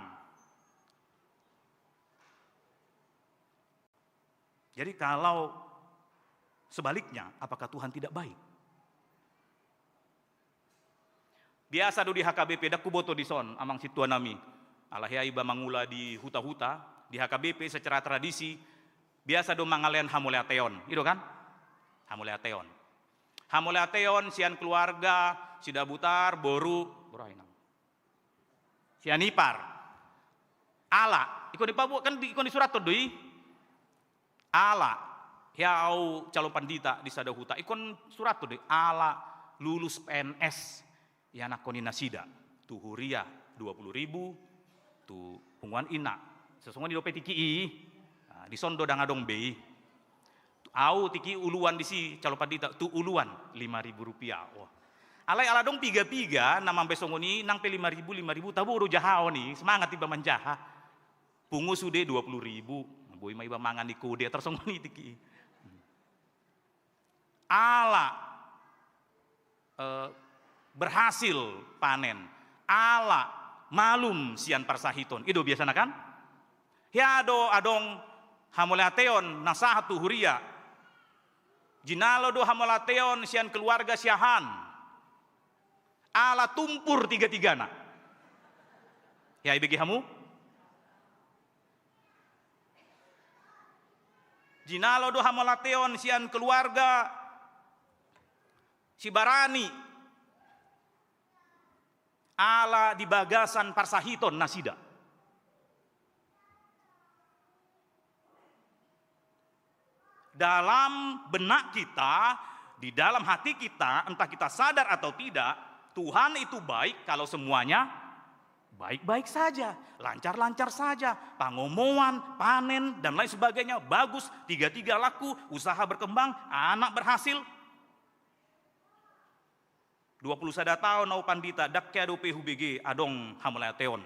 Jadi kalau sebaliknya, apakah Tuhan tidak baik? Biasa do di H K B P, ndang huboto dison, amang sintua nami. Ala hea iba mangula di huta-huta, di H K B P secara tradisi, biasa do mangalehon hamauliateon, i do kan? Hamauliateon. Hamauliateon sian keluarga, Sidabutar, boru, boru aha inang. Sian ipar. Ala, ingkon dipabuat kan, ingkon disurathon do i. Ala, hea au calon pandita di sada huta, ingkon surathon do i. Ala lulus P N S, ianakhon ni nasida tu huria dua puluh ribu, tu punguan ina. Sasongon i dope tingki i. Nah, dison do ndang adong be i. Au tingki uluan disi calon pandita, tu uluan lima ribu rupiah. Wah. Alai ala adong piga-piga na mambaen songon i, nang pe lima ribu, lima ribu, tabo do jahaon i, semangat iba manjaha. Pungu sude dua puluh ribu, boi ma iba mangan di kode, tar songon i tingki i. Ala, eh, berhasil panen, ala malum sian parsahiton. I do biasana kan? Hea do adong hamauliateon na sahat tu huria. Jinalo do hamauliateon sian keluarga si aha an. Ala tumpur tiga-tigana. Hea ibege hamu? Jinalo do hamauliateon sian keluarga si Barani. Ala di bagasan parsahiton nasida. Dalam benak kita, di dalam hati kita, entah kita sadar atau tidak, Tuhan itu baik kalau semuanya baik-baik saja, lancar-lancar saja, pangomoan, panen, dan lain sebagainya, bagus, tiga-tiga laku, usaha berkembang, anak berhasil. Dua puluh sada taon au pandita, ndang hea dope hubege adong hamauliateon.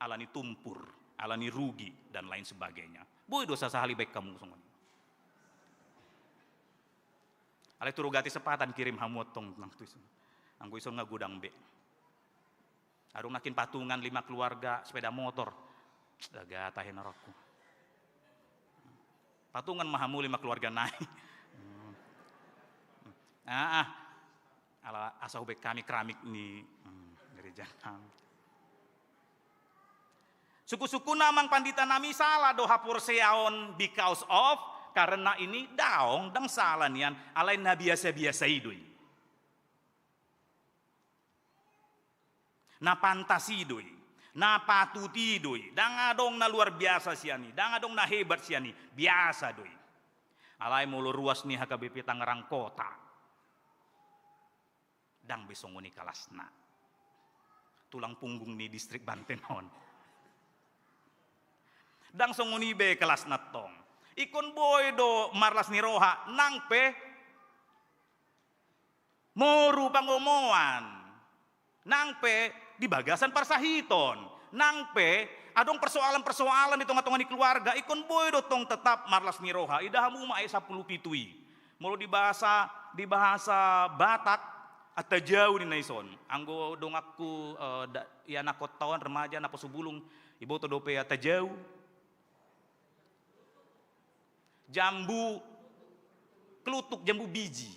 Ala ni tumpur, ala ni rugi, dan lain sebagainya. Boi do sasahali baen hamu songon i. Alai tu Rugati Sepatan kirim hamu antong nang tu ison. Anggo ison nga godang be. Adong nangkin patungan lima keluarga sepeda motor. Daga tahe na rohku. Patungan ma hamu lima keluarga nai. Hmm. Ah, ah. Ala asa hubaen hami keramik ni, hmm, gereja nami. Sungkun-sungkunna amang pandita nami, sala do haporseaon because of, karena ini daong, ndang sala nian, alai na biasa-biasa i do i. Na pantas i do i, na patut i do i, ndang adong na luar biasa sian i, ndang adong na hebat sian i, biasa do i. Alai molo ruas ni H K B P Tangerang Kota, ndang be songon i kelasna. Tulang punggung ni distrik Banten on. Ndang songon i be kelasna antong. Ingkon boi do marlas ni roha, nang pe moru pangomoan, nang pe di bagasan parsahiton, nang pe adong persoalan-persoalan di tonga-tonga ni keluarga, ingkon boi do tong tetap marlas ni roha. Ida hamu ma ayat sampulu pitu i. Molo di bahasa, di bahasa Batak, attajau ninna ison. Anggo donganku, eh, da-, ianakhonta on, remaja, naposo bulung, iboto dope attajau. Jambu klutuk, jambu biji.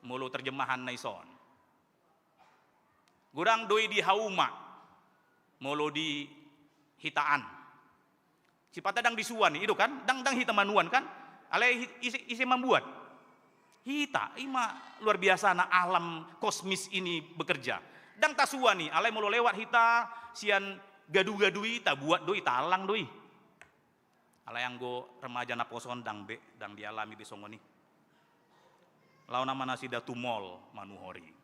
Molo terjemahanna ison. Godang do i di hauma. Molo di hita an. Sipata ndang disuan i, i do kan? Ndang, ndang hita manuan kan? Alai hi-, ise, ise mambuat? Hita, i ma luar biasana alam kosmis ini bekerja. Ndang tasuan i, alai molo lewat hita sian gadu-gadu i, tabuat do i, talang do i. Alai anggo remaja naposo on ndang be, ndang dialami be songon i. Laona ma nasida tu mall manuhor i.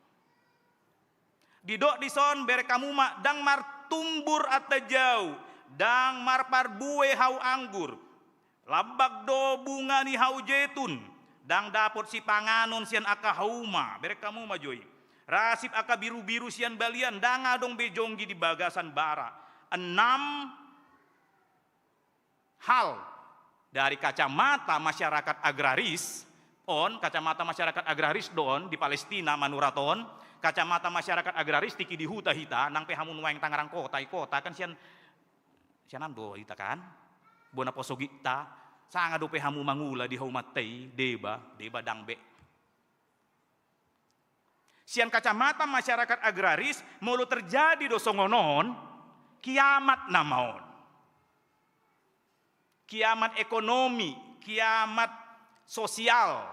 Didok dison, bereng hamu ma, ndang martumbur attajau, ndang marparbue hau anggur, lambak do bunga ni hau jetun, ndang dapot sipanganon sian angka hauma, bereng hamu ma jo i. Rasip angka birubiru sian balian, ndang adong be jonggi di bagasan bara. Enam hal dari kacamata masyarakat agraris on, kacamata masyarakat agraris do on di Palestina manurat on, kacamata masyarakat agraris tingki di huta hita, nang pe hamu nuaeng Tangerang Kota, i kota kan sian, sian an do hita kan, bona posogita, sanga dope hamu mangula di haumanta i, deba, deba ndang be. Sian kacamata masyarakat agraris, molo terjadi do songon on, kiamat nama on. Kiamat ekonomi, kiamat sosial.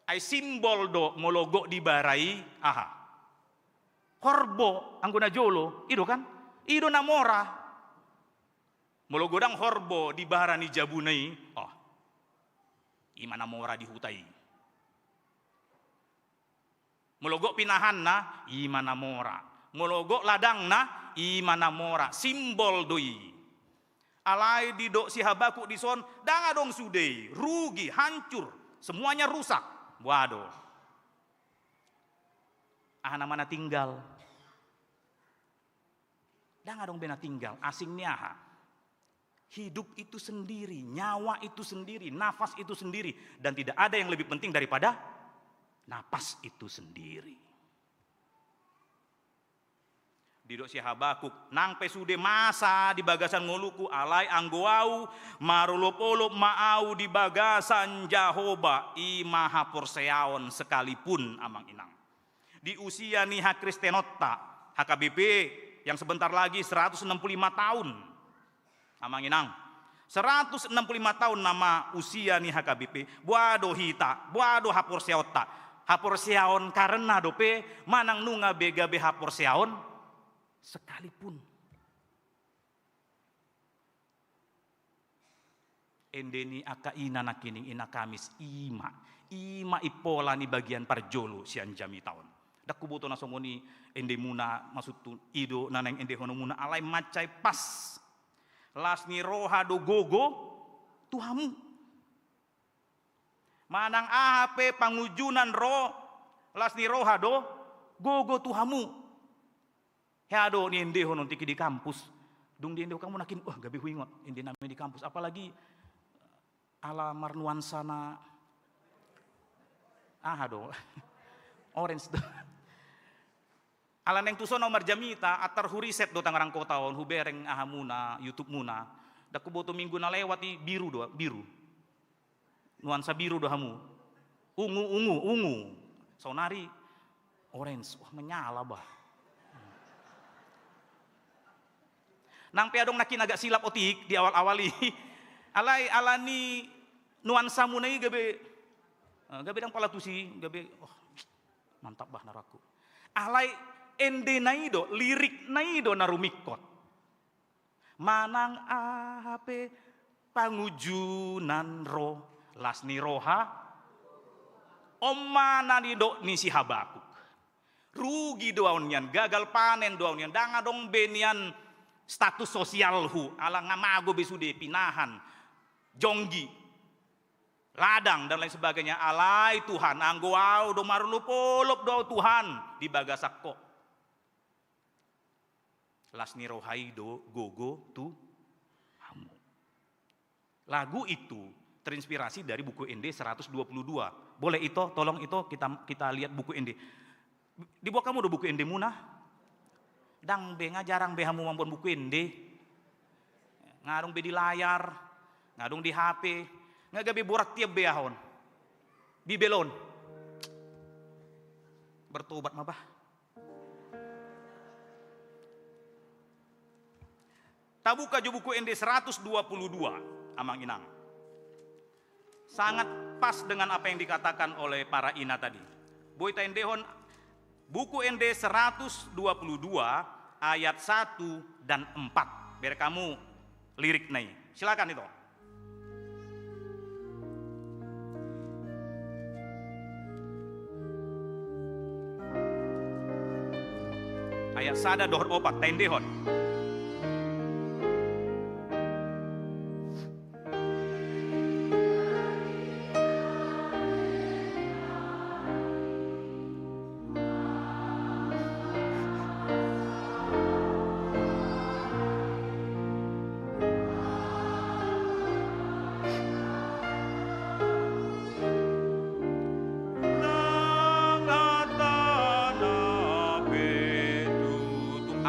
Ai simbol do molo gok di bara i, aha? Horbo, anggo na jolo, i do kan? I do na mora. Molo godang horbo di bara ni jabuna i, oh, i ma na mora di huta i. Molo gok pinahanna, i ma na mora. Molo gok ladangna, i ma na mora. Simbol do i. Alai didok si Habakuk dison, ndang adong sude i, rugi, hancur, semuanya rusak. Boha do? Aha nama na tinggal? Ndang adong be na tinggal, asing ni aha? Hidup itu sendiri, nyawa itu sendiri, nafas itu sendiri, dan tidak ada yang lebih penting daripada napas itu sendiri. Didok si Habakuk, nang pe sude masa di bagasan ngolungku, alai anggo ahu marolopolop ma ahu di bagasan Jahowa, i ma haporseaon sekalipun, amang inang. Di usia ni hakristenonta, H K B P yang sebentar lagi seratus enam puluh lima tahun. Amang inang, seratus enam puluh lima tahun nama usia ni H K B P, boha do hita, boha do haporseaonta? Haporseaon karena dope manang nunga be gabe haporseaon sekalipun. Ende ni angka ina nangkining, ina Kamis, i ma, i ma impola ni bagian parjolo sian jamita on. Ndang huboto na songon i endemuna, maksudhu i do na naeng endehononmuna, alai mansai pas. Las ni roha do gogo tu hamu. Manang aha pe pangunjunan ro, las ni roha do gogo tu hamu. Hea do niendehon on tingki di kampus. Dung diendehon hamu nangkin, wah, gabe huingot ende nami di kampus. Apalagi ala marnuansa na aha do? Orange do. Ala naeng tuson ahu marjamita, antar huriset do Tangerang Kota on, hubereng ahamuna, YouTube-muna. Ndang huboto minggu na lewat i biru do, biru. Nuansa biru do hamu. Ungu, ungu, ungu. Saonari orange. Wah, menyala bah. Nang pe adong nangkin agak silap otik di awal-awal i. Alai ala ni nuansamuna i gabe, eh, gabe ndang pala tusi, gabe, oh, mantap bah na rohangku. Alai endena i do, lirikna i do na rumingkot. Manang aha pe pangunjunan ro, las ni roha. On ma na nidok ni si Habakuk. Rugi do ahu nian, gagal panen do ahu nian, ndang adong be nian status sosialhu, ala nga mago be sude, pinahan, jonggi, ladang, dan lain sebagainya. Alai Tuhan, anggo ahu do marolopolop do ahu Tuhan di bagasan Ho. Las ni roha i do gogo tu hamu. Lagu itu terinspirasi dari buku Ende seratus dua puluh dua. Boleh, Ito, tolong, Ito, kita, kita lihat buku Ende. Diboan hamu do buku Endemuna? Ndang be, nga jarang be hamu mamboan buku Ende. Nga adong be di layar, nga adong di H P, nga gabe borat tiap be aha on. Bibel on. Bertobat ma bah. Tabuka jo buku Ende seratus dua puluh dua, amang inang. Sangat pas dengan apa yang dikatakan oleh para ina tadi. Boi taendehon buku Ende seratus dua puluh dua ayat satu dan empat. Bereng hamu lirikna i. Silakan, Ito. Ayat sada dohot opat, taendehon.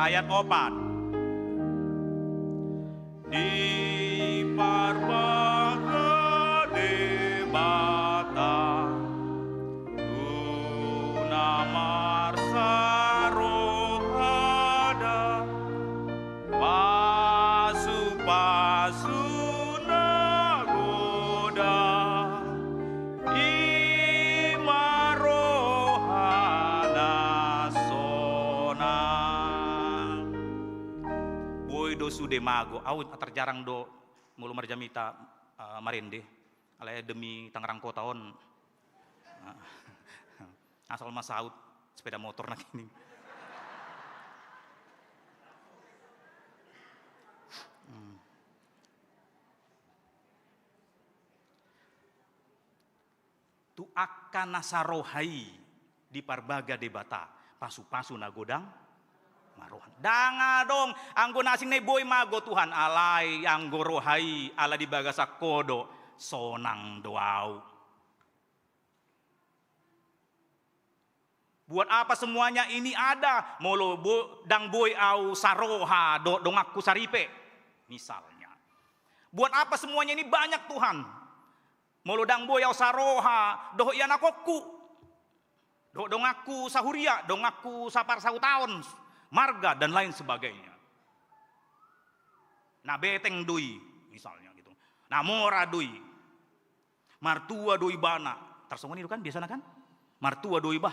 Ayat opat. Diparbaga Debata tu na marsarohada, pasupasu na godang, i ma roha na sonang. Sude mago, au tarjarang do molo marjamita, eh, marende. Alai demi Tangerang Kota on. Asal ma saut sepeda motor nangkining. Hmm. Tu angka na saroha i diparbaga Debata, pasupasu na godang maroha. Ndang adong, anggo na asing na i boi mago Tuhan, alai anggo roha i ala di bagasan Ho do, sonang do au. Buat apa semuanya ini ada, molo bo-, ndang boi au saroha dohot donganku saripe, misalnya. Buat apa semuanya ini banyak, Tuhan, molo ndang boi au saroha dohot ianakhonku, dohot donganku sahuria, donganku saparsahutaon, marga, dan lain sebagainya. Na beteng do i, misalnya gitu. Na mora do i. Martua do ibana. Tarsongon i do kan biasana kan? Martua do iba.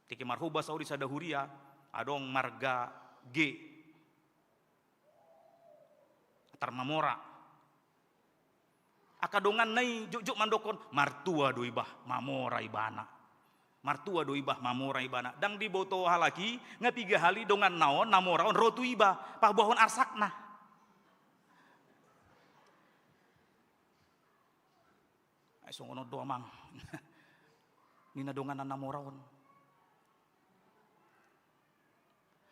Tingki marhobas au di sada huria, adong marga G. Tar mamora. Angka donganna i jotjot mandokkon, martua do iba, mamora ibana. Martua do iba, mamora ibana. Ndang diboto halak i, nga piga hali donganna on, na mora on ro tu iba, paboahon arsakna. Ai songon on do, Amang. Ninna donganna na mora on.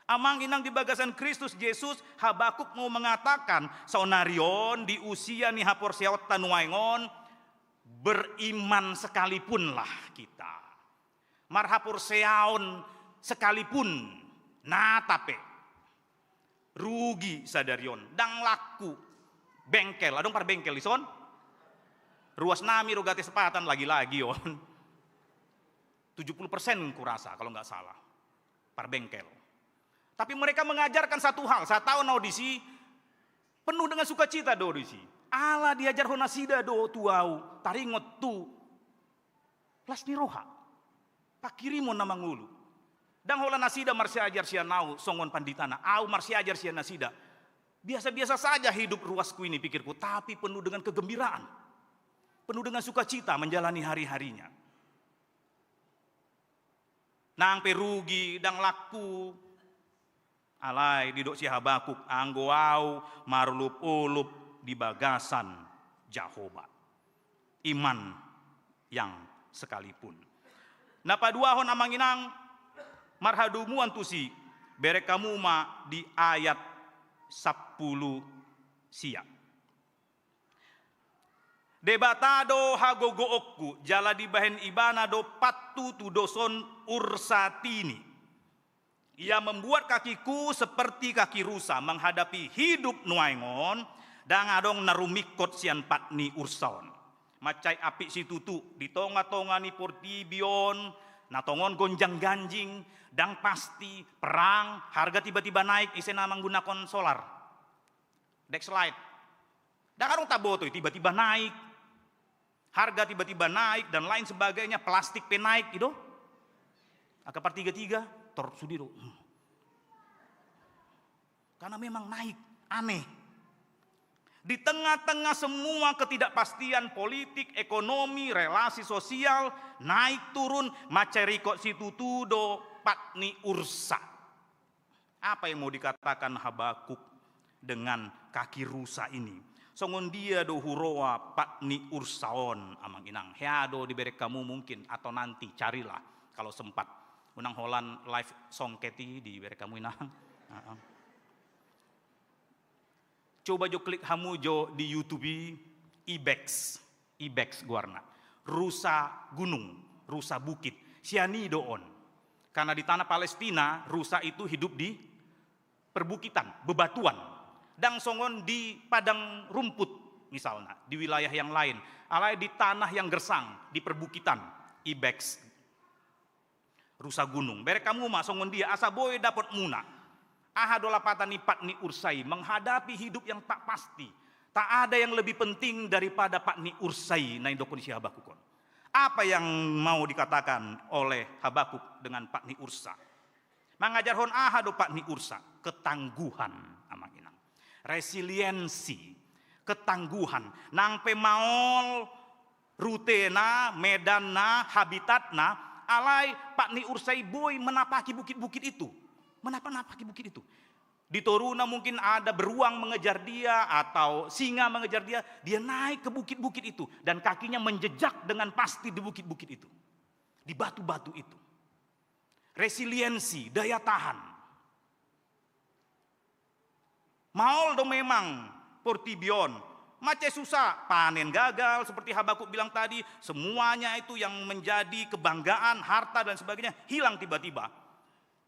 Amang inang di bagasan Kristus Jesus, Habakuk mau mengatakan, saonari on di usia ni haporseaonta nuaeng on, beriman sekalipunlah kita. Marhaporseaon sekalipun, nata pe rugi sadari on, ndang laku bengkel, adong parbengkel dison? Ruas nami do gatis sepatan lagi-lagi on. Tujuh puluh persen kurasa, kalau nggak salah. Parbengkel. Tapi mereka mengajarkan satu hal, sataon au disi, penuh dengan sukacita do disi. Ala diajarhon nasida do tu au, taringot tu las ni roha. Pangkirimon na mangolu. Ndang holan nasida marsiajar sian au songon panditana, au marsiajar sian nasida. Biasa-biasa saja hidup ruasku ini, pikirku, tapi penuh dengan kegembiraan. Penuh dengan sukacita menjalani hari-harinya. Nang pe rugi, ndang laku. Alai didok si Habakuk, anggo au marolop-olop di bagasan Jahowa. Iman yang sekalipun. Na paduahon, Amang Inang, marhadomuan tusi, bereng hamu ma di ayat sampulu sia. Debata do hagogoonku, jala dibahen Ibana do pattutudoson ursatini. Ia membuat kakiku seperti kaki rusa, menghadapi hidup nuaeng on, ndang adong na rumingkot sian pat ni ursa on. Mansai apik situtu, di tonga-tonga ni portibi on, na tongon gonjang-ganjing, ndang pasti, perang, harga tiba-tiba naik, ise na manggunakon solar. Dexlite. Ndang adong taboto i, tiba-tiba naik. Harga tiba-tiba naik dan lain sebagainya, plastik pe naik, i do. Angka partiga-tiga, tor sude do. Hmm. Karena memang naik, aneh. Di tengah-tengah semua ketidakpastian politik, ekonomi, relasi sosial, naik turun, mansai ringkot situtu do pat ni ursa. Apa yang mau dikatakan Habakuk dengan kaki rusa ini? Songon dia do huroha pat ni ursa on, Amang Inang? Hea do dibereng hamu mungkin, atau nanti carilah kalau sempat. Unang holan live songket i dibereng hamu, Inang. Heeh. Coba jo klik hamu jo di YouTube i, ibex. Ibex goarna. Rusa gunung, rusa bukit. Sian i do on. Karena di tanah Palestina, rusa itu hidup di perbukitan, bebatuan. Ndang songon di padang rumput, misalnya, di wilayah yang lain. Alai di tanah yang gersang, di perbukitan. Ibex. Rusa gunung. Bereng hamu ma songon dia, asa boi dapotmuna. Aha do lapatan ni pat ni ursa i? Menghadapi hidup yang tak pasti. Tak ada yang lebih penting daripada pat ni ursa i, na nidokkon si Habakuk on. Apa yang mau dikatakan oleh Habakuk dengan pat ni ursa? Mangajarhon aha do pat ni ursa? Ketangguhan, Amang Inang. Resiliensi, ketangguhan. Nang pe maol rutena, medanna, habitatna, alai pat ni ursa i boi menapaki bukit-bukit itu. Menapa-napaki bukit itu. Di toruna mungkin ada beruang mengejar dia atau singa mengejar dia, dia naik ke bukit-bukit itu dan kakinya menjejak dengan pasti di bukit-bukit itu, di batu-batu itu. Resiliensi, daya tahan. Maol do memang portibi on, mansai susah, panen gagal seperti Habakuk bilang tadi, semuanya itu yang menjadi kebanggaan, harta dan sebagainya hilang tiba-tiba.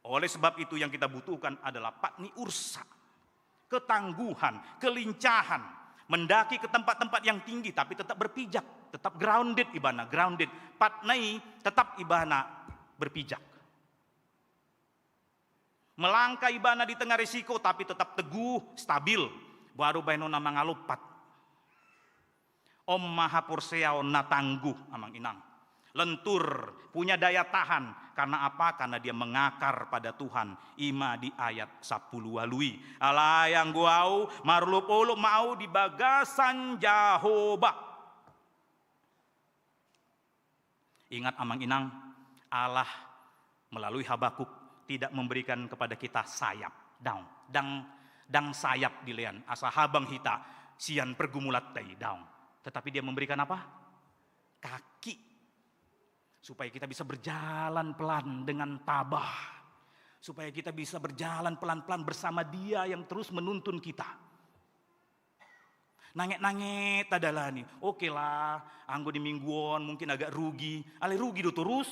Oleh sebab itu yang kita butuhkan adalah pat ni ursa. Ketangguhan, kelincahan, mendaki ke tempat-tempat yang tinggi tapi tetap berpijak, tetap grounded ibana, grounded. Pat ni tetap ibana berpijak. Melangkah ibana di tengah risiko tapi tetap teguh, stabil. Baru bahenonna mangalompat. On ma haporseaon na tangguh, amang inang. Lentur, punya daya tahan. Karena apa? Karena dia mengakar pada Tuhan. I ma di ayat sampulu ualu i. Alai anggo au, marolopolop ma au di bagasan Jahowa. Ingat, amang inang, Allah melalui Habakuk tidak memberikan kepada kita sayap. Daong, dang, dang sayap dilean, asa habang hita sian pergumulanta i, daong. Tetapi dia memberikan apa? Kaki. Supaya kita bisa berjalan pelan dengan tabah. Supaya kita bisa berjalan pelan-pelan bersama Dia yang terus menuntun kita. Nanget-nanget tadalani. Oke lah, anggo di minggu on mungkin agak rugi. Alai rugi do torus?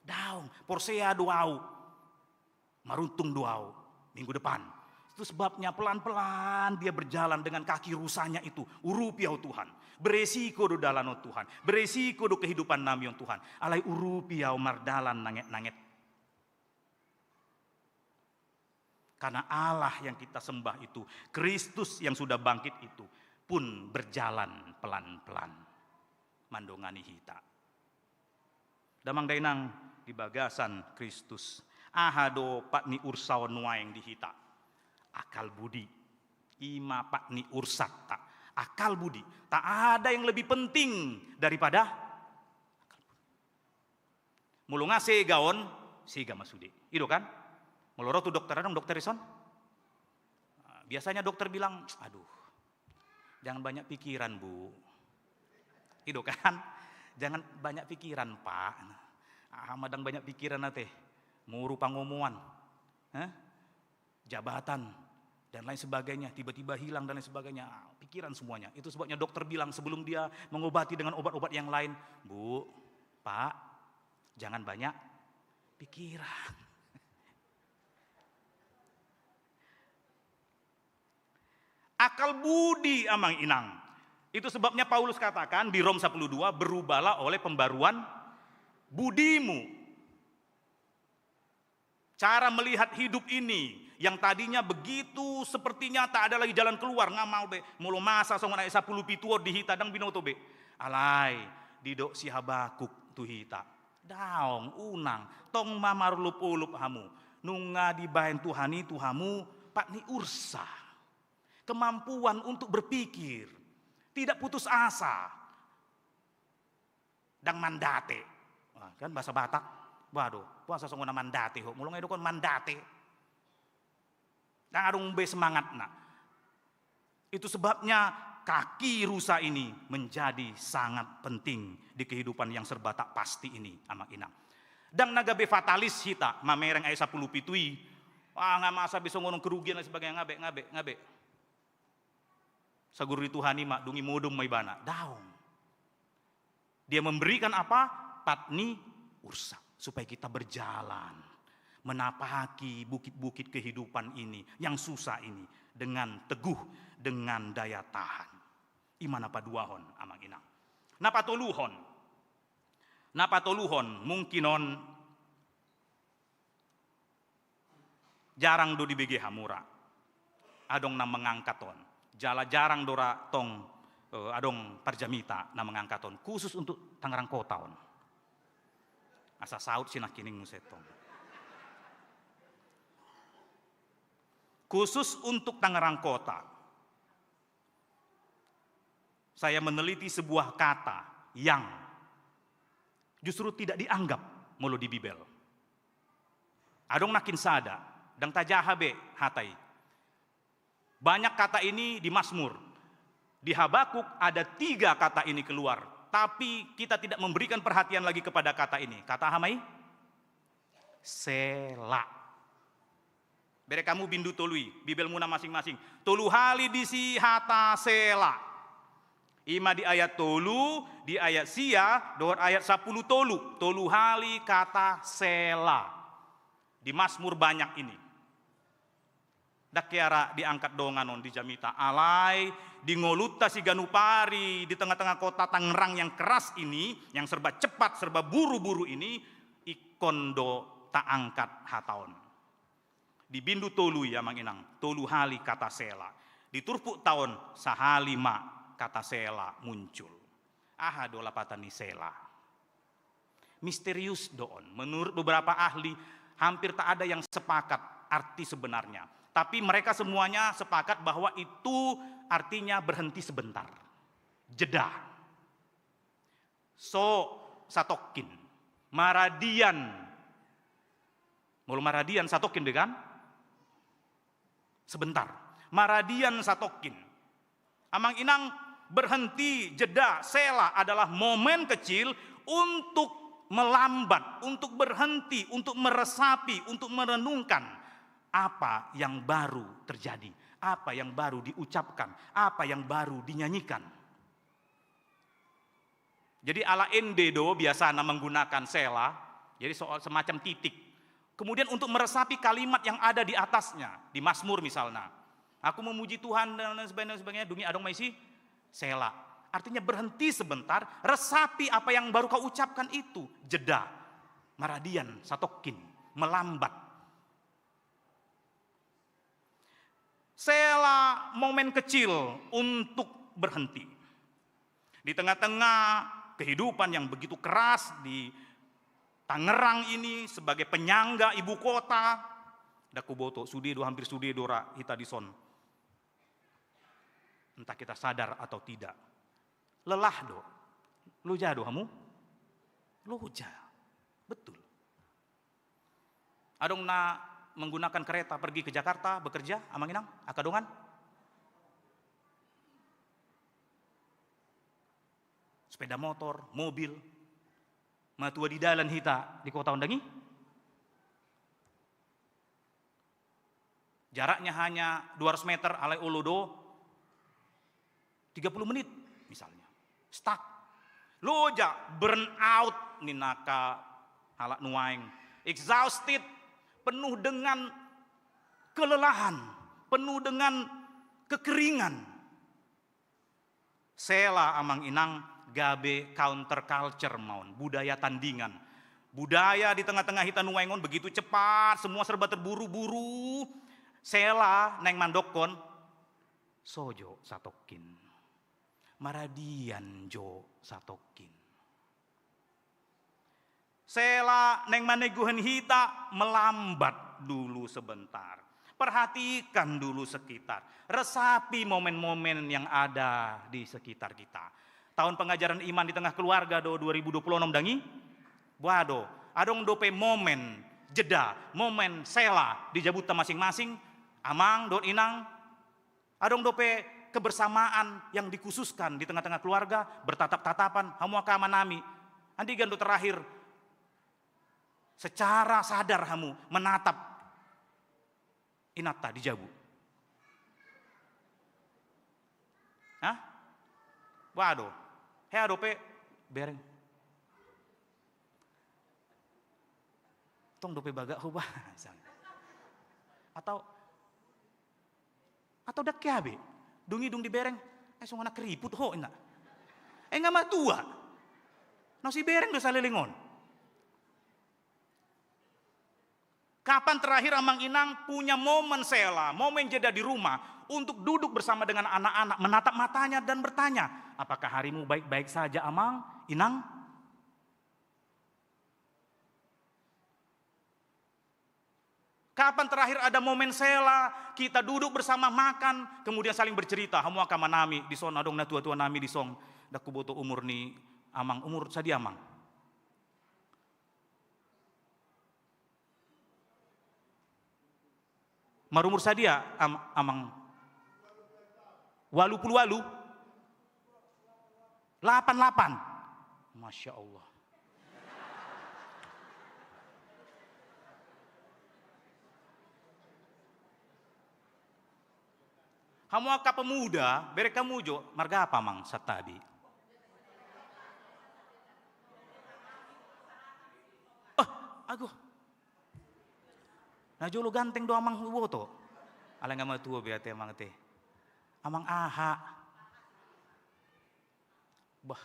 Daong, porsea do au. Maruntung do au minggu depan. Itu sebabnya pelan-pelan dia berjalan dengan kaki rusanya itu. Urupi au Tuhan. Beresiko do dalan on Tuhan. Beresiko do kehidupan nami on Tuhan. Alai urupi au mardalan nanget-nanget. Karena Allah yang kita sembah itu, Kristus yang sudah bangkit itu pun berjalan pelan-pelan mandongani hita. Damang dainang di bagasan Kristus, aha do pat ni ursa on nuaeng di hita? Akal budi. I ma pat ni ursanta. Akal budi. Tak ada yang lebih penting daripada akal budi. Molo nga sega on, sega ma sude. I do kan? Molo ro tu dokter, adong dokter dison? Nah, biasanya dokter bilang, "Aduh, jangan banyak pikiran, Bu." I do kan? "Jangan banyak pikiran, Pak." Aha ma dang banyak pikiran ate? Moru pangomoan. Hah? Jabatan, dan lain sebagainya, tiba-tiba hilang dan lain sebagainya. Ah, pikiran semuanya. Itu sebabnya dokter bilang sebelum dia mengobati dengan obat-obat yang lain, "Bu, Pak, jangan banyak pikiran." Akal budi, amang inang. Itu sebabnya Paulus katakan di Rom sepuluh dua, "Berubahlah oleh pembaruan budimu." Cara melihat hidup ini yang tadinya begitu sepertinya tak ada lagi jalan keluar, nga maol be, molo masa songon ayat sampulu pitu on di hita dang binoto be. Alai, didok si Habakuk tu hita, "Daong, unang, tong ma marolopolop hamu, nunga dibaen Tuhan i tu hamu pat ni ursa. Kemampuan untuk berpikir, tidak putus asa." Dang mandate. Wah, kan bahasa Batak. Waduh, puasa songon na mandate ho. Molo nga didok on mandate, dang adong be semangatna. Itu sebabnya kaki rusa ini menjadi sangat penting di kehidupan yang serba tak pasti ini, amang inang. Dang na gabe fatalis hita, mamereng ayat sampulu pitu i. "Wah, nga masa be songon on kerugian," dan sebagainya. Nga be, nga be, nga be. Sagur ni Tuhan i ma, dung i modom ma ibana. Daong. Dia memberikan apa? Pat ni ursa. Supaya kita berjalan, menapaki bukit-bukit kehidupan ini, yang susah ini, dengan teguh, dengan daya tahan. I ma na paduahon, amang inang. Na patoluhon. Na patoluhon, mungkin on jarang do dibege hamu ra adong na mengangkat on. Jala jarang do ra tong, eh, adong parjamita na mengangkat on. Khusus untuk Tangerang Kota on. Asa saut si nangkining muse tong. Khusus untuk Tangerang Kota, saya meneliti sebuah kata yang justru tidak dianggap molo di Bibel. Adong nangkin sada, ndang tajaha be hata i. Banyak kata ini di Mazmur. Di Habakuk ada tiga kata ini keluar, tapi kita tidak memberikan perhatian lagi kepada kata ini. Kata aha ma i? Sela. Bere hamu bindu tolu i, Bibelmuna masing-masing. Tolu hali disi hata sela. I ma di ayat tolu, di ayat sia, dohot ayat sampulu tolu. Tolu hali kata sela. Di Mazmur banyak ini. Ndang hea ra diangkat dongan on di jamita, alai di ngolunta siganup ari di tengah-tengah kota Tangerang yang keras ini, yang serba cepat, serba buru-buru ini, ingkon do taangkat hata on. Di bindu tolu i, amang inang, tolu hali kata sela. Di turpukta on sahali ma kata sela muncul. Aha do lapatan ni sela? Misterius do on. Menurut beberapa ahli, hampir tak ada yang sepakat arti sebenarnya. Tapi mereka semuanya sepakat bahwa itu artinya berhenti sebentar. Jeda. So satongkin. Maradian. Molo maradian satongkin be kan? Sebentar. Maradian satongkin. Amang inang, berhenti, jeda, sela adalah momen kecil untuk melambat, untuk berhenti, untuk meresapi, untuk merenungkan apa yang baru terjadi, apa yang baru diucapkan, apa yang baru dinyanyikan. Jadi ala ende do biasana menggunakan sela, jadi soal semacam titik. Kemudian untuk meresapi kalimat yang ada di atasnya, di Mazmur misalnya. Aku memuji Tuhan dan lain sebagainya, dan sebagainya, dung i adong ma isi sela. Artinya berhenti sebentar, resapi apa yang baru kau ucapkan itu, jeda. Maradian satongkin, melambat. Sela momen kecil untuk berhenti. Di tengah-tengah kehidupan yang begitu keras di Tangerang ini sebagai penyangga ibu kota, ndang huboto, sude do, hampir sude do ra hita dison. Entah kita sadar atau tidak. Lelah do. Loja do hamu? Loja. Betul. Adong na menggunakan kereta pergi ke Jakarta bekerja, amang inang, angka dongan? Sepeda motor, mobil. Matua di dalan hita di kota on, ndang i? Jaraknya hanya dua ratus meter, alai olo do tiga puluh menit, misalnya. Stuck. Loja, burn out, ninna angka halak nuaeng. Exhausted, penuh dengan kelelahan, penuh dengan kekeringan. Sela, amang inang, gabe counter culture ma on, budaya tandingan. Budaya di tengah-tengah hita nuaeng on begitu cepat, semua serba terburu-buru. Sela naeng mandokkon, so jo satongkin. Maradian jo satongkin. Sela naeng maneguhon hita melambat dulu sebentar. Perhatikan dulu sekitar. Resapi momen-momen yang ada di sekitar kita. Tahun pengajaran iman di tengah keluarga do dua ribu dua puluh enam, ndang i? Boha do, adong dope momen jeda, momen sela di jabunta masing-masing, amang dohot inang? Adong dope kebersamaan yang dikhususkan di tengah-tengah keluarga, bertatap-tatapan, hamu angka amanami? Andigan do terakhir secara sadar hamu menatap inanta di jabu? Hah? Boha do? Hea dope bereng? Tong dope bagak ho bah, misalnya. Atau Atau ndang hea be, dung i dung dibereng, eh, songon anak riput ho, inna. Eh, nga matua. Na so ibereng do saleleng on. Kapan terakhir amang inang punya momen sela, momen jeda di rumah untuk duduk bersama dengan anak-anak, menatap matanya dan bertanya, "Apakah harimu baik-baik saja, amang, inang?" Kapan terakhir ada momen sela, kita duduk bersama makan, kemudian saling bercerita, hamu angka amanami, dison adong natua-tua nami dison, ndang huboto umur ni amang, umur sadia amang? Marumur sadia am-, amang? Walu pulu walu? Lapan lapan. Masya Allah. Hamu angka pemuda, berek hamu jo, marga apa amang saat tadi? Oh, ago. Na jolo ganteng do amang huboto. Alai nga matua be ate amang te. Amang aha? Bah.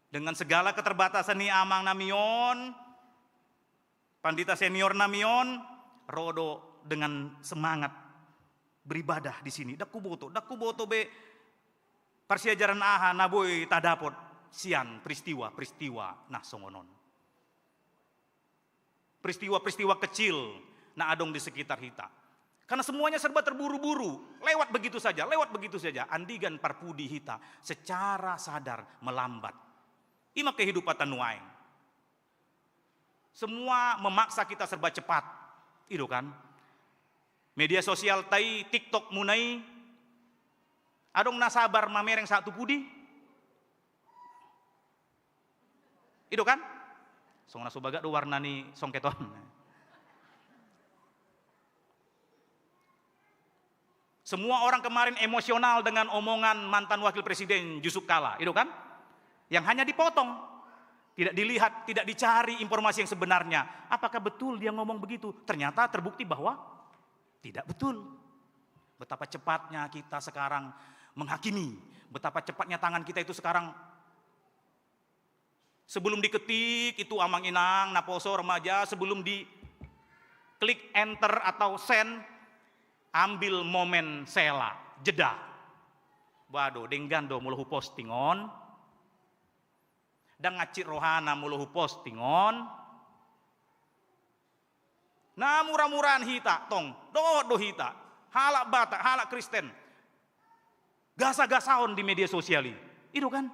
Dengan segala keterbatasan ni amang nami on, pandita senior nami on, ro do dengan semangat beribadah di sini. Ndang huboto, ndang huboto be parsiajaran aha na boi tadapot sian peristiwa-peristiwa na songon on. Peristiwa-peristiwa kecil na adong di sekitar hita. Karena semuanya serba terburu-buru, lewat begitu saja, lewat begitu saja. Andigan parpudi hita secara sadar melambat. I ma kehidupan ta nuaeng. Semua memaksa kita serba cepat. I do kan? Media sosial ta i, TikTok muna i. Adong na sabar mamereng sahat tu pudi? I do kan? Songon na so bagak do warna ni songket on. Semua orang kemarin emosional dengan omongan mantan wakil presiden Yusuf Kala, i do kan? Yang hanya dipotong, tidak dilihat, tidak dicari informasi yang sebenarnya. Apakah betul dia ngomong begitu? Ternyata terbukti bahwa tidak betul. Betapa cepatnya kita sekarang menghakimi, betapa cepatnya tangan kita itu sekarang. Sebelum diketik itu amang inang, naposo, remaja, sebelum di klik enter atau send, ambil momen sela, jeda. Waduh, denggan do molo huposting on. Ndang hansit rohana molo huposting on. Na mura-murahan hita, tong, dohot do hita, halak Batak, halak Kristen, gasa-gasaon di media sosial i. I do kan?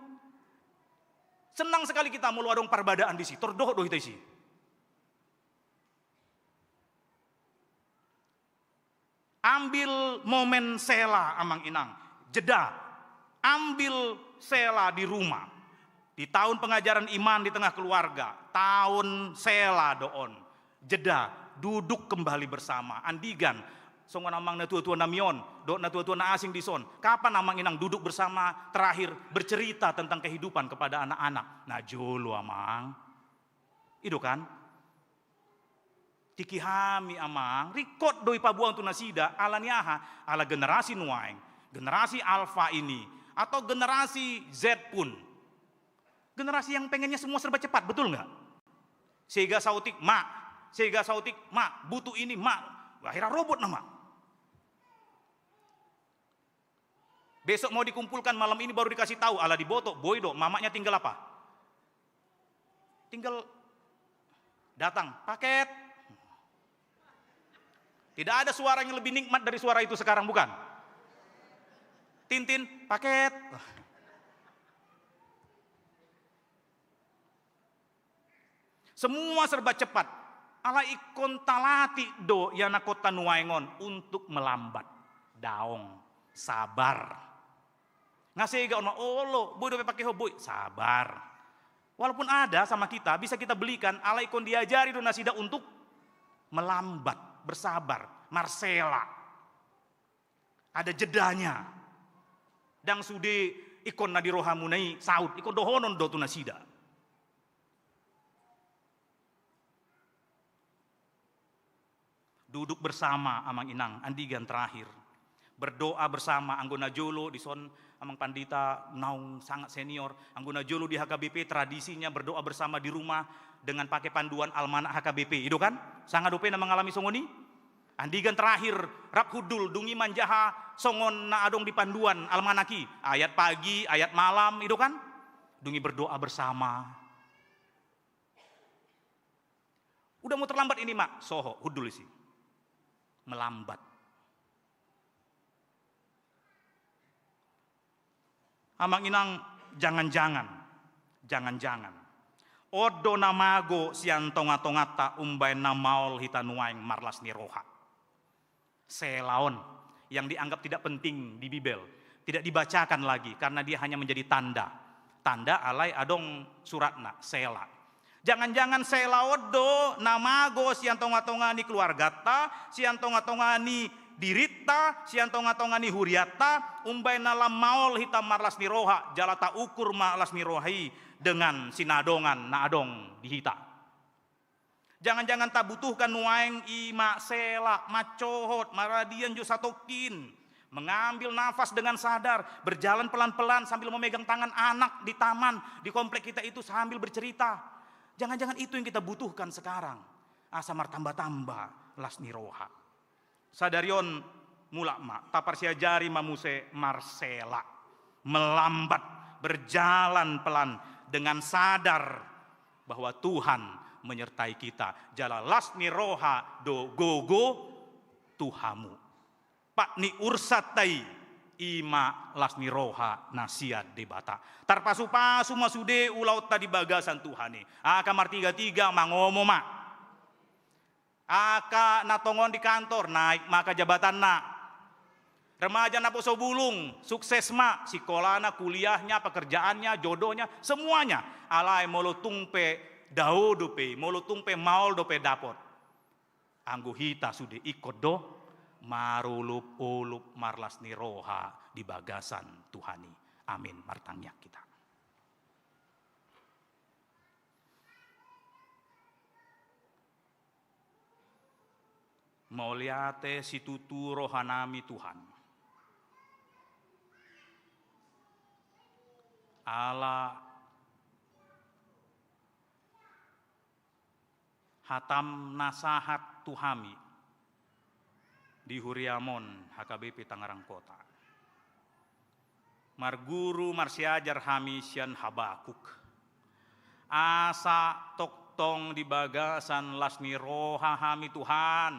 Senang sekali kita molo adong parbadaan disi, tor dohot do hita disi. Ambil momen sela, amang inang, jeda. Ambil sela di rumah. Di tahun pengajaran iman di tengah keluarga, tahun sela do on. Jeda, duduk kembali bersama. Andigan, songon amang natua-tua nami on, dohot natua-tua na asing dison. Kapan amang inang duduk bersama terakhir bercerita tentang kehidupan kepada anak-anak? Na jolo amang. I do kan? Tingki hami amang, ringkot do i paboaon tu nasida, ala ni aha? Ala generasi nuaeng, generasi alfa ini, atau generasi Z pun. Generasi yang pengennya semua serba cepat, betul nggak? Sega saotik ma, sega saotik ma, butuh ini ma, akhirnya robot nama. Besok mau dikumpulkan, malam ini baru dikasih tahu, ala diboto, boi do, mamaknya tinggal apa? Tinggal datang, paket. Tidak ada suara yang lebih nikmat dari suara itu sekarang, bukan? Tintin, paket. Semua serba cepat. Alai ingkon talatih do ianakhonta nuaeng on untuk melambat. Daong, sabar. Nga sega on ma, olo, boi dope pake ho, boi, sabar. Walaupun ada sama kita, bisa kita belikan, alai ingkon diajari do nasida untuk melambat, bersabar, marsela. Ada jedanya. Ndang sude ingkon na di rohamuna i saut, ingkon dohonon do tu nasida. Duduk bersama amang inang, andigan terakhir. Berdoa bersama, anggo na jolo dison amang pandita naung sangat senior, anggo na jolo di H K B P tradisinya berdoa bersama di rumah dengan pakai panduan almanak H K B P. I do kan? Sanga dope na mangalami songon i? Andigan terakhir, rap hundul, dung i manjaha songon na adong di panduan almanak i, ayat pagi, ayat malam, i do kan? Dung i berdoa bersama. Udah mau terlambat ini, Mak. Soho, hundul disi. Melambat. Amang inang, jangan-jangan, jangan-jangan on do na mago sian tonga-tonganta umbahen na maol hita nuaeng marlas ni roha. Sela on, yang dianggap tidak penting di Bibel, tidak dibacakan lagi karena dia hanya menjadi tanda. Tanda alai adong suratna, sela. Jangan-jangan sela on do na mago sian tonga-tonga ni keluargata, sian tonga-tonga ni dirinta, sian tonga-tonga ni hurianta, umbahen na lam maol hita marlas ni roha, jala taukur ma las ni roha i dengan sinadongan na adong di hita. Jangan-jangan tabutuhkan nuaeng i ma sela, mansohot, maradian jo satongkin, mengambil nafas dengan sadar, berjalan pelan-pelan sambil memegang tangan anak di taman, di komplek kita itu sambil bercerita. Jangan-jangan itu yang kita butuhkan sekarang. Asa martamba-tamba las ni roha. Sadari on mulak ma, taparsiajari ma muse marsela, melambat, berjalan pelan dengan sadar bahwa Tuhan menyertai kita. Jala las ni roha do gogo tu hamu. Pat ni ursanta i, i ma las ni roha na sian Debata. Tarpasu-pasu ma sude ulaonta di bagasan Tuhan i. Angka martiga-tiga mangomo ma. Angka na tongon di kantor, naik ma angka jabatanna. Remaja naposobulung, sukses ma, sikolana, kuliahnya, pekerjaannya, jodohnya, semuanya. Alai molo tung pe dao dope, molo tung pe maol dope dapot. Anggo hita sude ingkon do marolop-olop marlas ni roha di bagasan Tuhan i. Amin. Martangiang hita. Mauliate situtu rohanami Tuhan. Ala hatam na sahat tu hami di huriam on H K B P Tangerang Kota. Marguru marsiajar hami sian Habakuk. Asa tongtong di bagasan las ni roha hami Tuhan,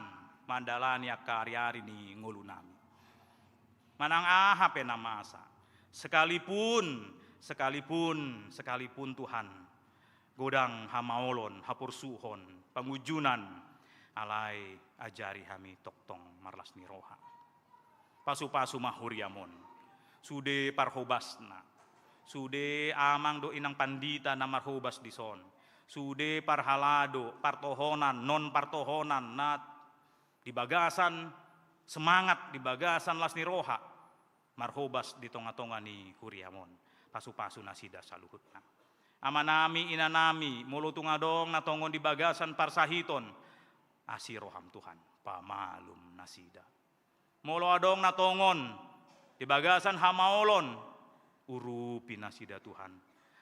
mandalani angka ari-ari ni ngolunami. Manang aha pe na masa, sekalipun, sekalipun, sekalipun Tuhan, godang hamaolon, haporsuhon, pangunjunan, alai ajari hami tongtong marlas ni roha. Pasu-pasu ma huriam on. Sude parhobasna. Sude amang dohot inang pandita na marhobas dison. Sude parhalado, partohonan, non partohonan, na di bagasan semangat, di bagasan las ni roha. Marhobas di tonga-tonga ni huriam on. Pasu-pasu nasida saluhutna. Amanami, inanami, molo tung adong na tongon di bagasan parsahiton, asi roham Tuhan, pamalum nasida. Molo adong na tongon di bagasan hamaolon, urupi nasida Tuhan.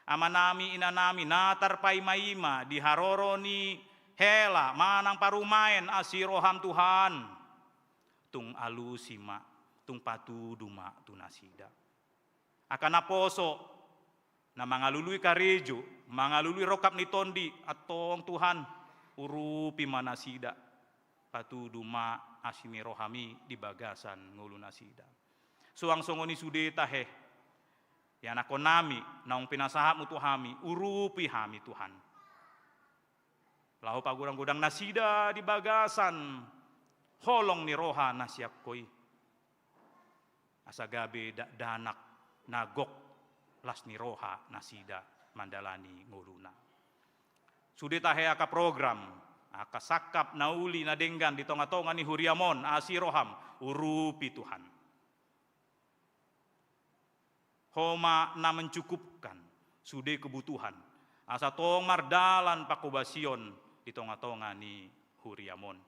Amanami, inanami, na tarpaima-ima di haroro ni hela manang parumaen, asi roham Tuhan. Tung alusi ma, tung patudu ma tu nasida. Angka naposo, na mangalului karejo, mangalului rongkap ni tondi, antong Tuhan, urupi ma nasida. Patudu ma asi ni rohami di bagasan ngolu nasida. Suang songon i sude tahe, ianakkonnami, naung pinasahatmu tu hami, urupi hami Tuhan. Laho pagodang-godang nasida di bagasan holong ni roha na sian Ho i. Asa gabe dakdanak na gok las ni roha nasida mandalani ngoluna. Sude tahe angka program, angka sangkap na uli na denggan di tonga-tonga ni huriam on, asi roham, urupi Tuhan. Ho ma na mencukupkan sude kebutuhan, asa tong mardalan panghobasion di tonga-tonga ni huriam on.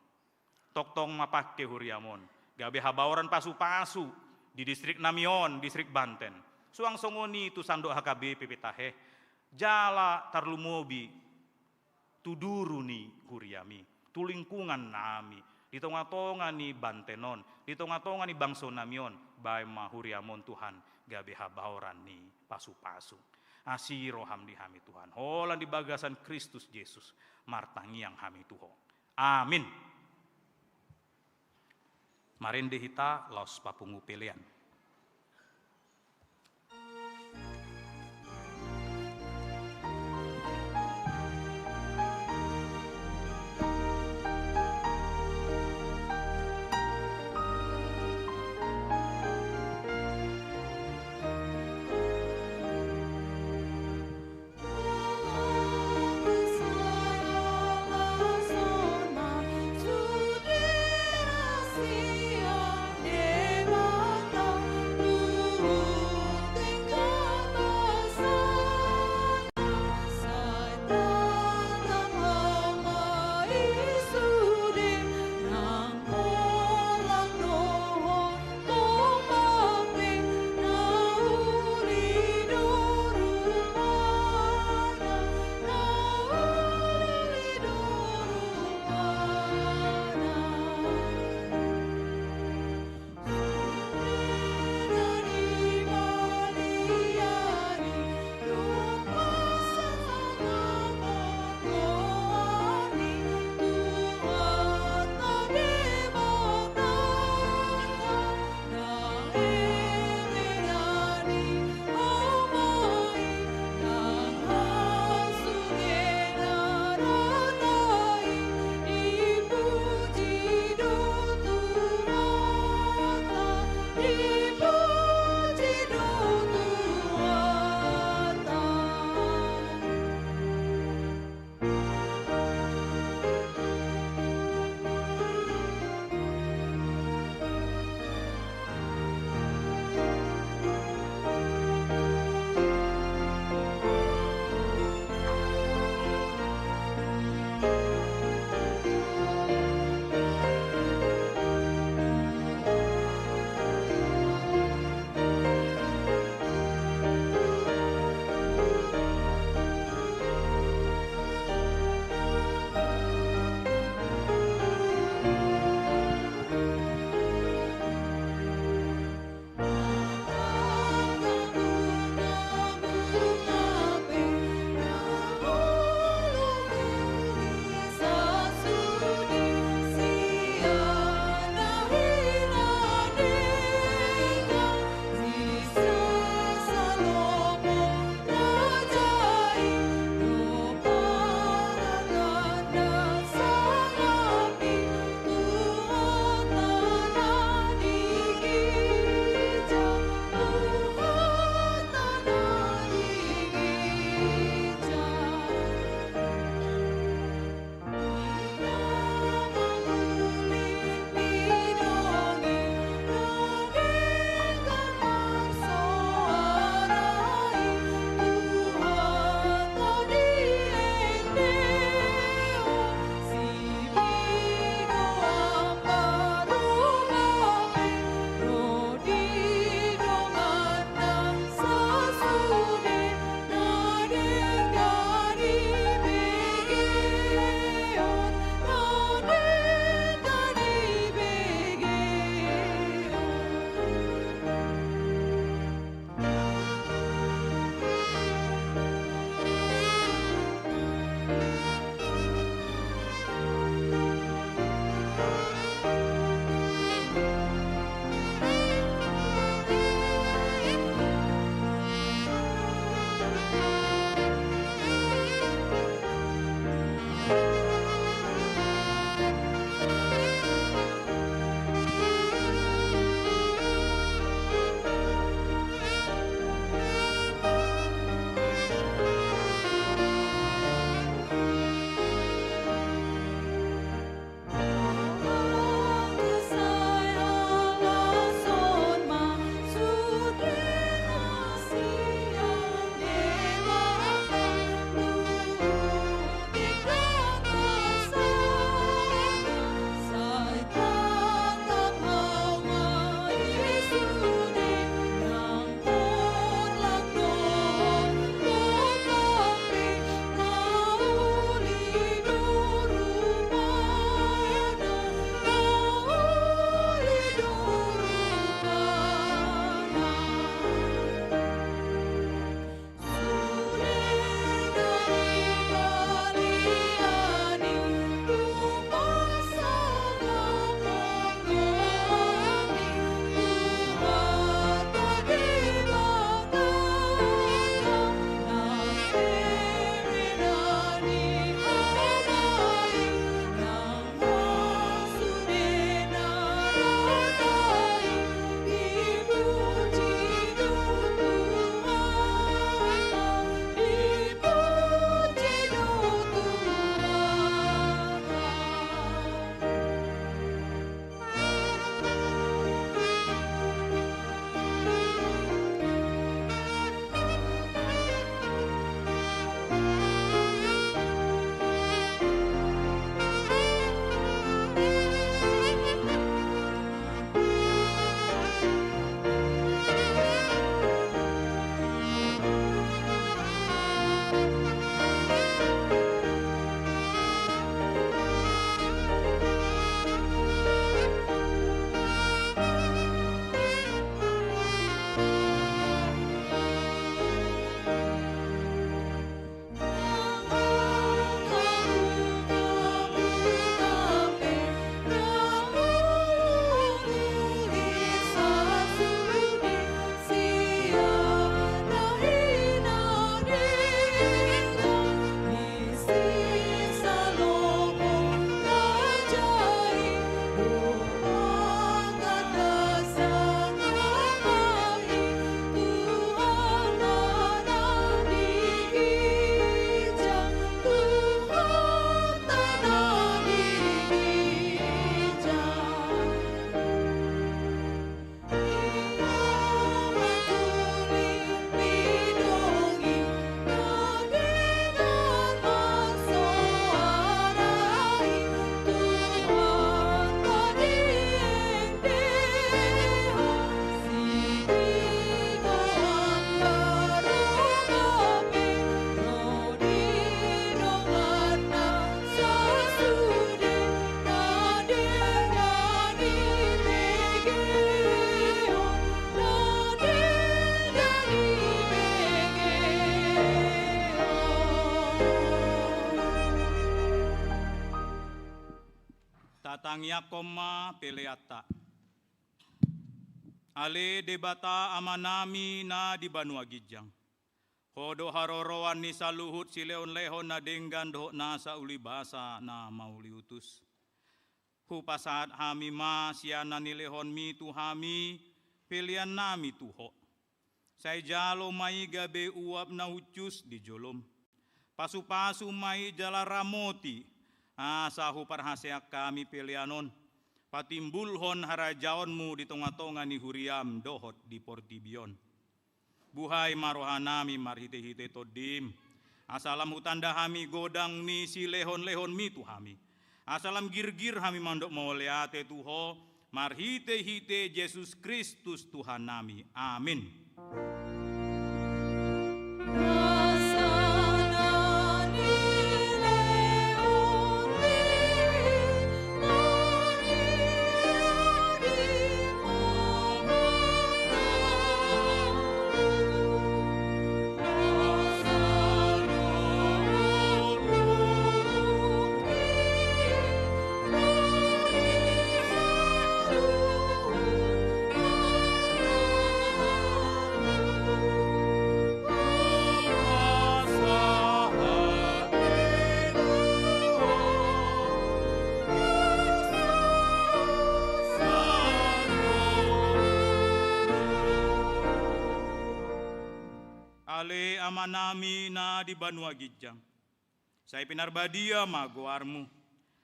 Tongtong ma pangke huriam on, gabe habaoran pasu-pasu di distriknami on, distrik Banten. Suang songon i tu sandok H K B P pe tahe, jala tarlumobi tu duru ni huriami, tu lingkungannami, di tonga-tonga ni Banten on, di tonga-tonga ni bangsonami on, baen ma huriam on Tuhan, gabe habaoran ni pasu-pasu. Asi roham di hami Tuhan, holan di bagasan Kristus Jesus martangiang hami tu Ho. Amin. Marende hita laos papungu pelean. Tangiangkon ma peleanta. Ale Debata Amanami na di banua ginjang, Ho do haroroan ni saluhut silehonlehon na denggan dohot nasa ulibasa na mauliutus. Hupasahat hami ma sian na nilehonmi tu hami peleannami tu Ho. Sai jalo ma i gabe uap na hushus di jolom. Pasupasu ma i jala ramoti, asa huparhaseang hami pelean on patimbulhon harajaonmu di tongatonga ni huriam dohot di portibi on. Buhai ma rohanami marhitehite Tondim, asa lam hutanda hami godang ni silehonlehonmi tu hami, asa lam girgir hami mandok mauliate tu Ho, marhitehite Jesus Kristus Tuhannami. Amin. Ale Amanami na di banua ginjang, sai pinarbadia ma goarmu,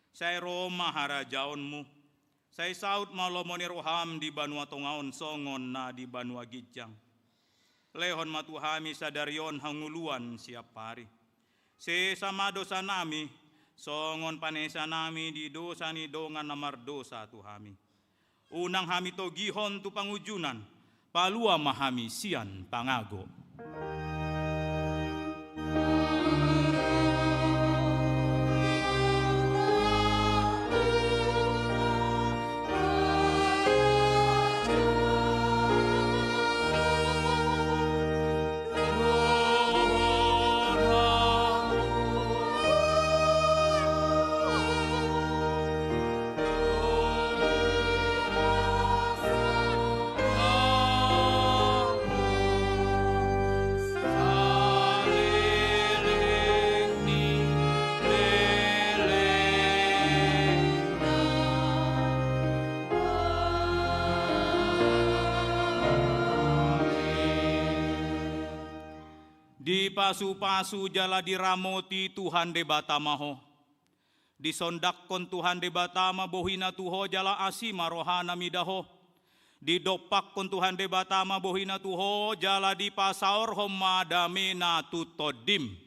sai ro ma harajaonmu, sai saut ma lomo ni roham di banua tonga on songon na di banua ginjang. Lehon ma tu hami sadari on hangoluan siapari. Sesa ma dosanami, songon panesanami di dosa ni dongan na mardosa tu hami. Unang hami togihon tu pangunjunan, palua ma hami sian pangago. Dipasupasu jala diramoti Tuhan Debata ma ho. Disondanghon Tuhan Debata ma bohina tu ho jala asi ma rohana mida ho. Didompakhon Tuhan Debata ma bohina tu ho jala dipasaorhon ma damena tu tondim.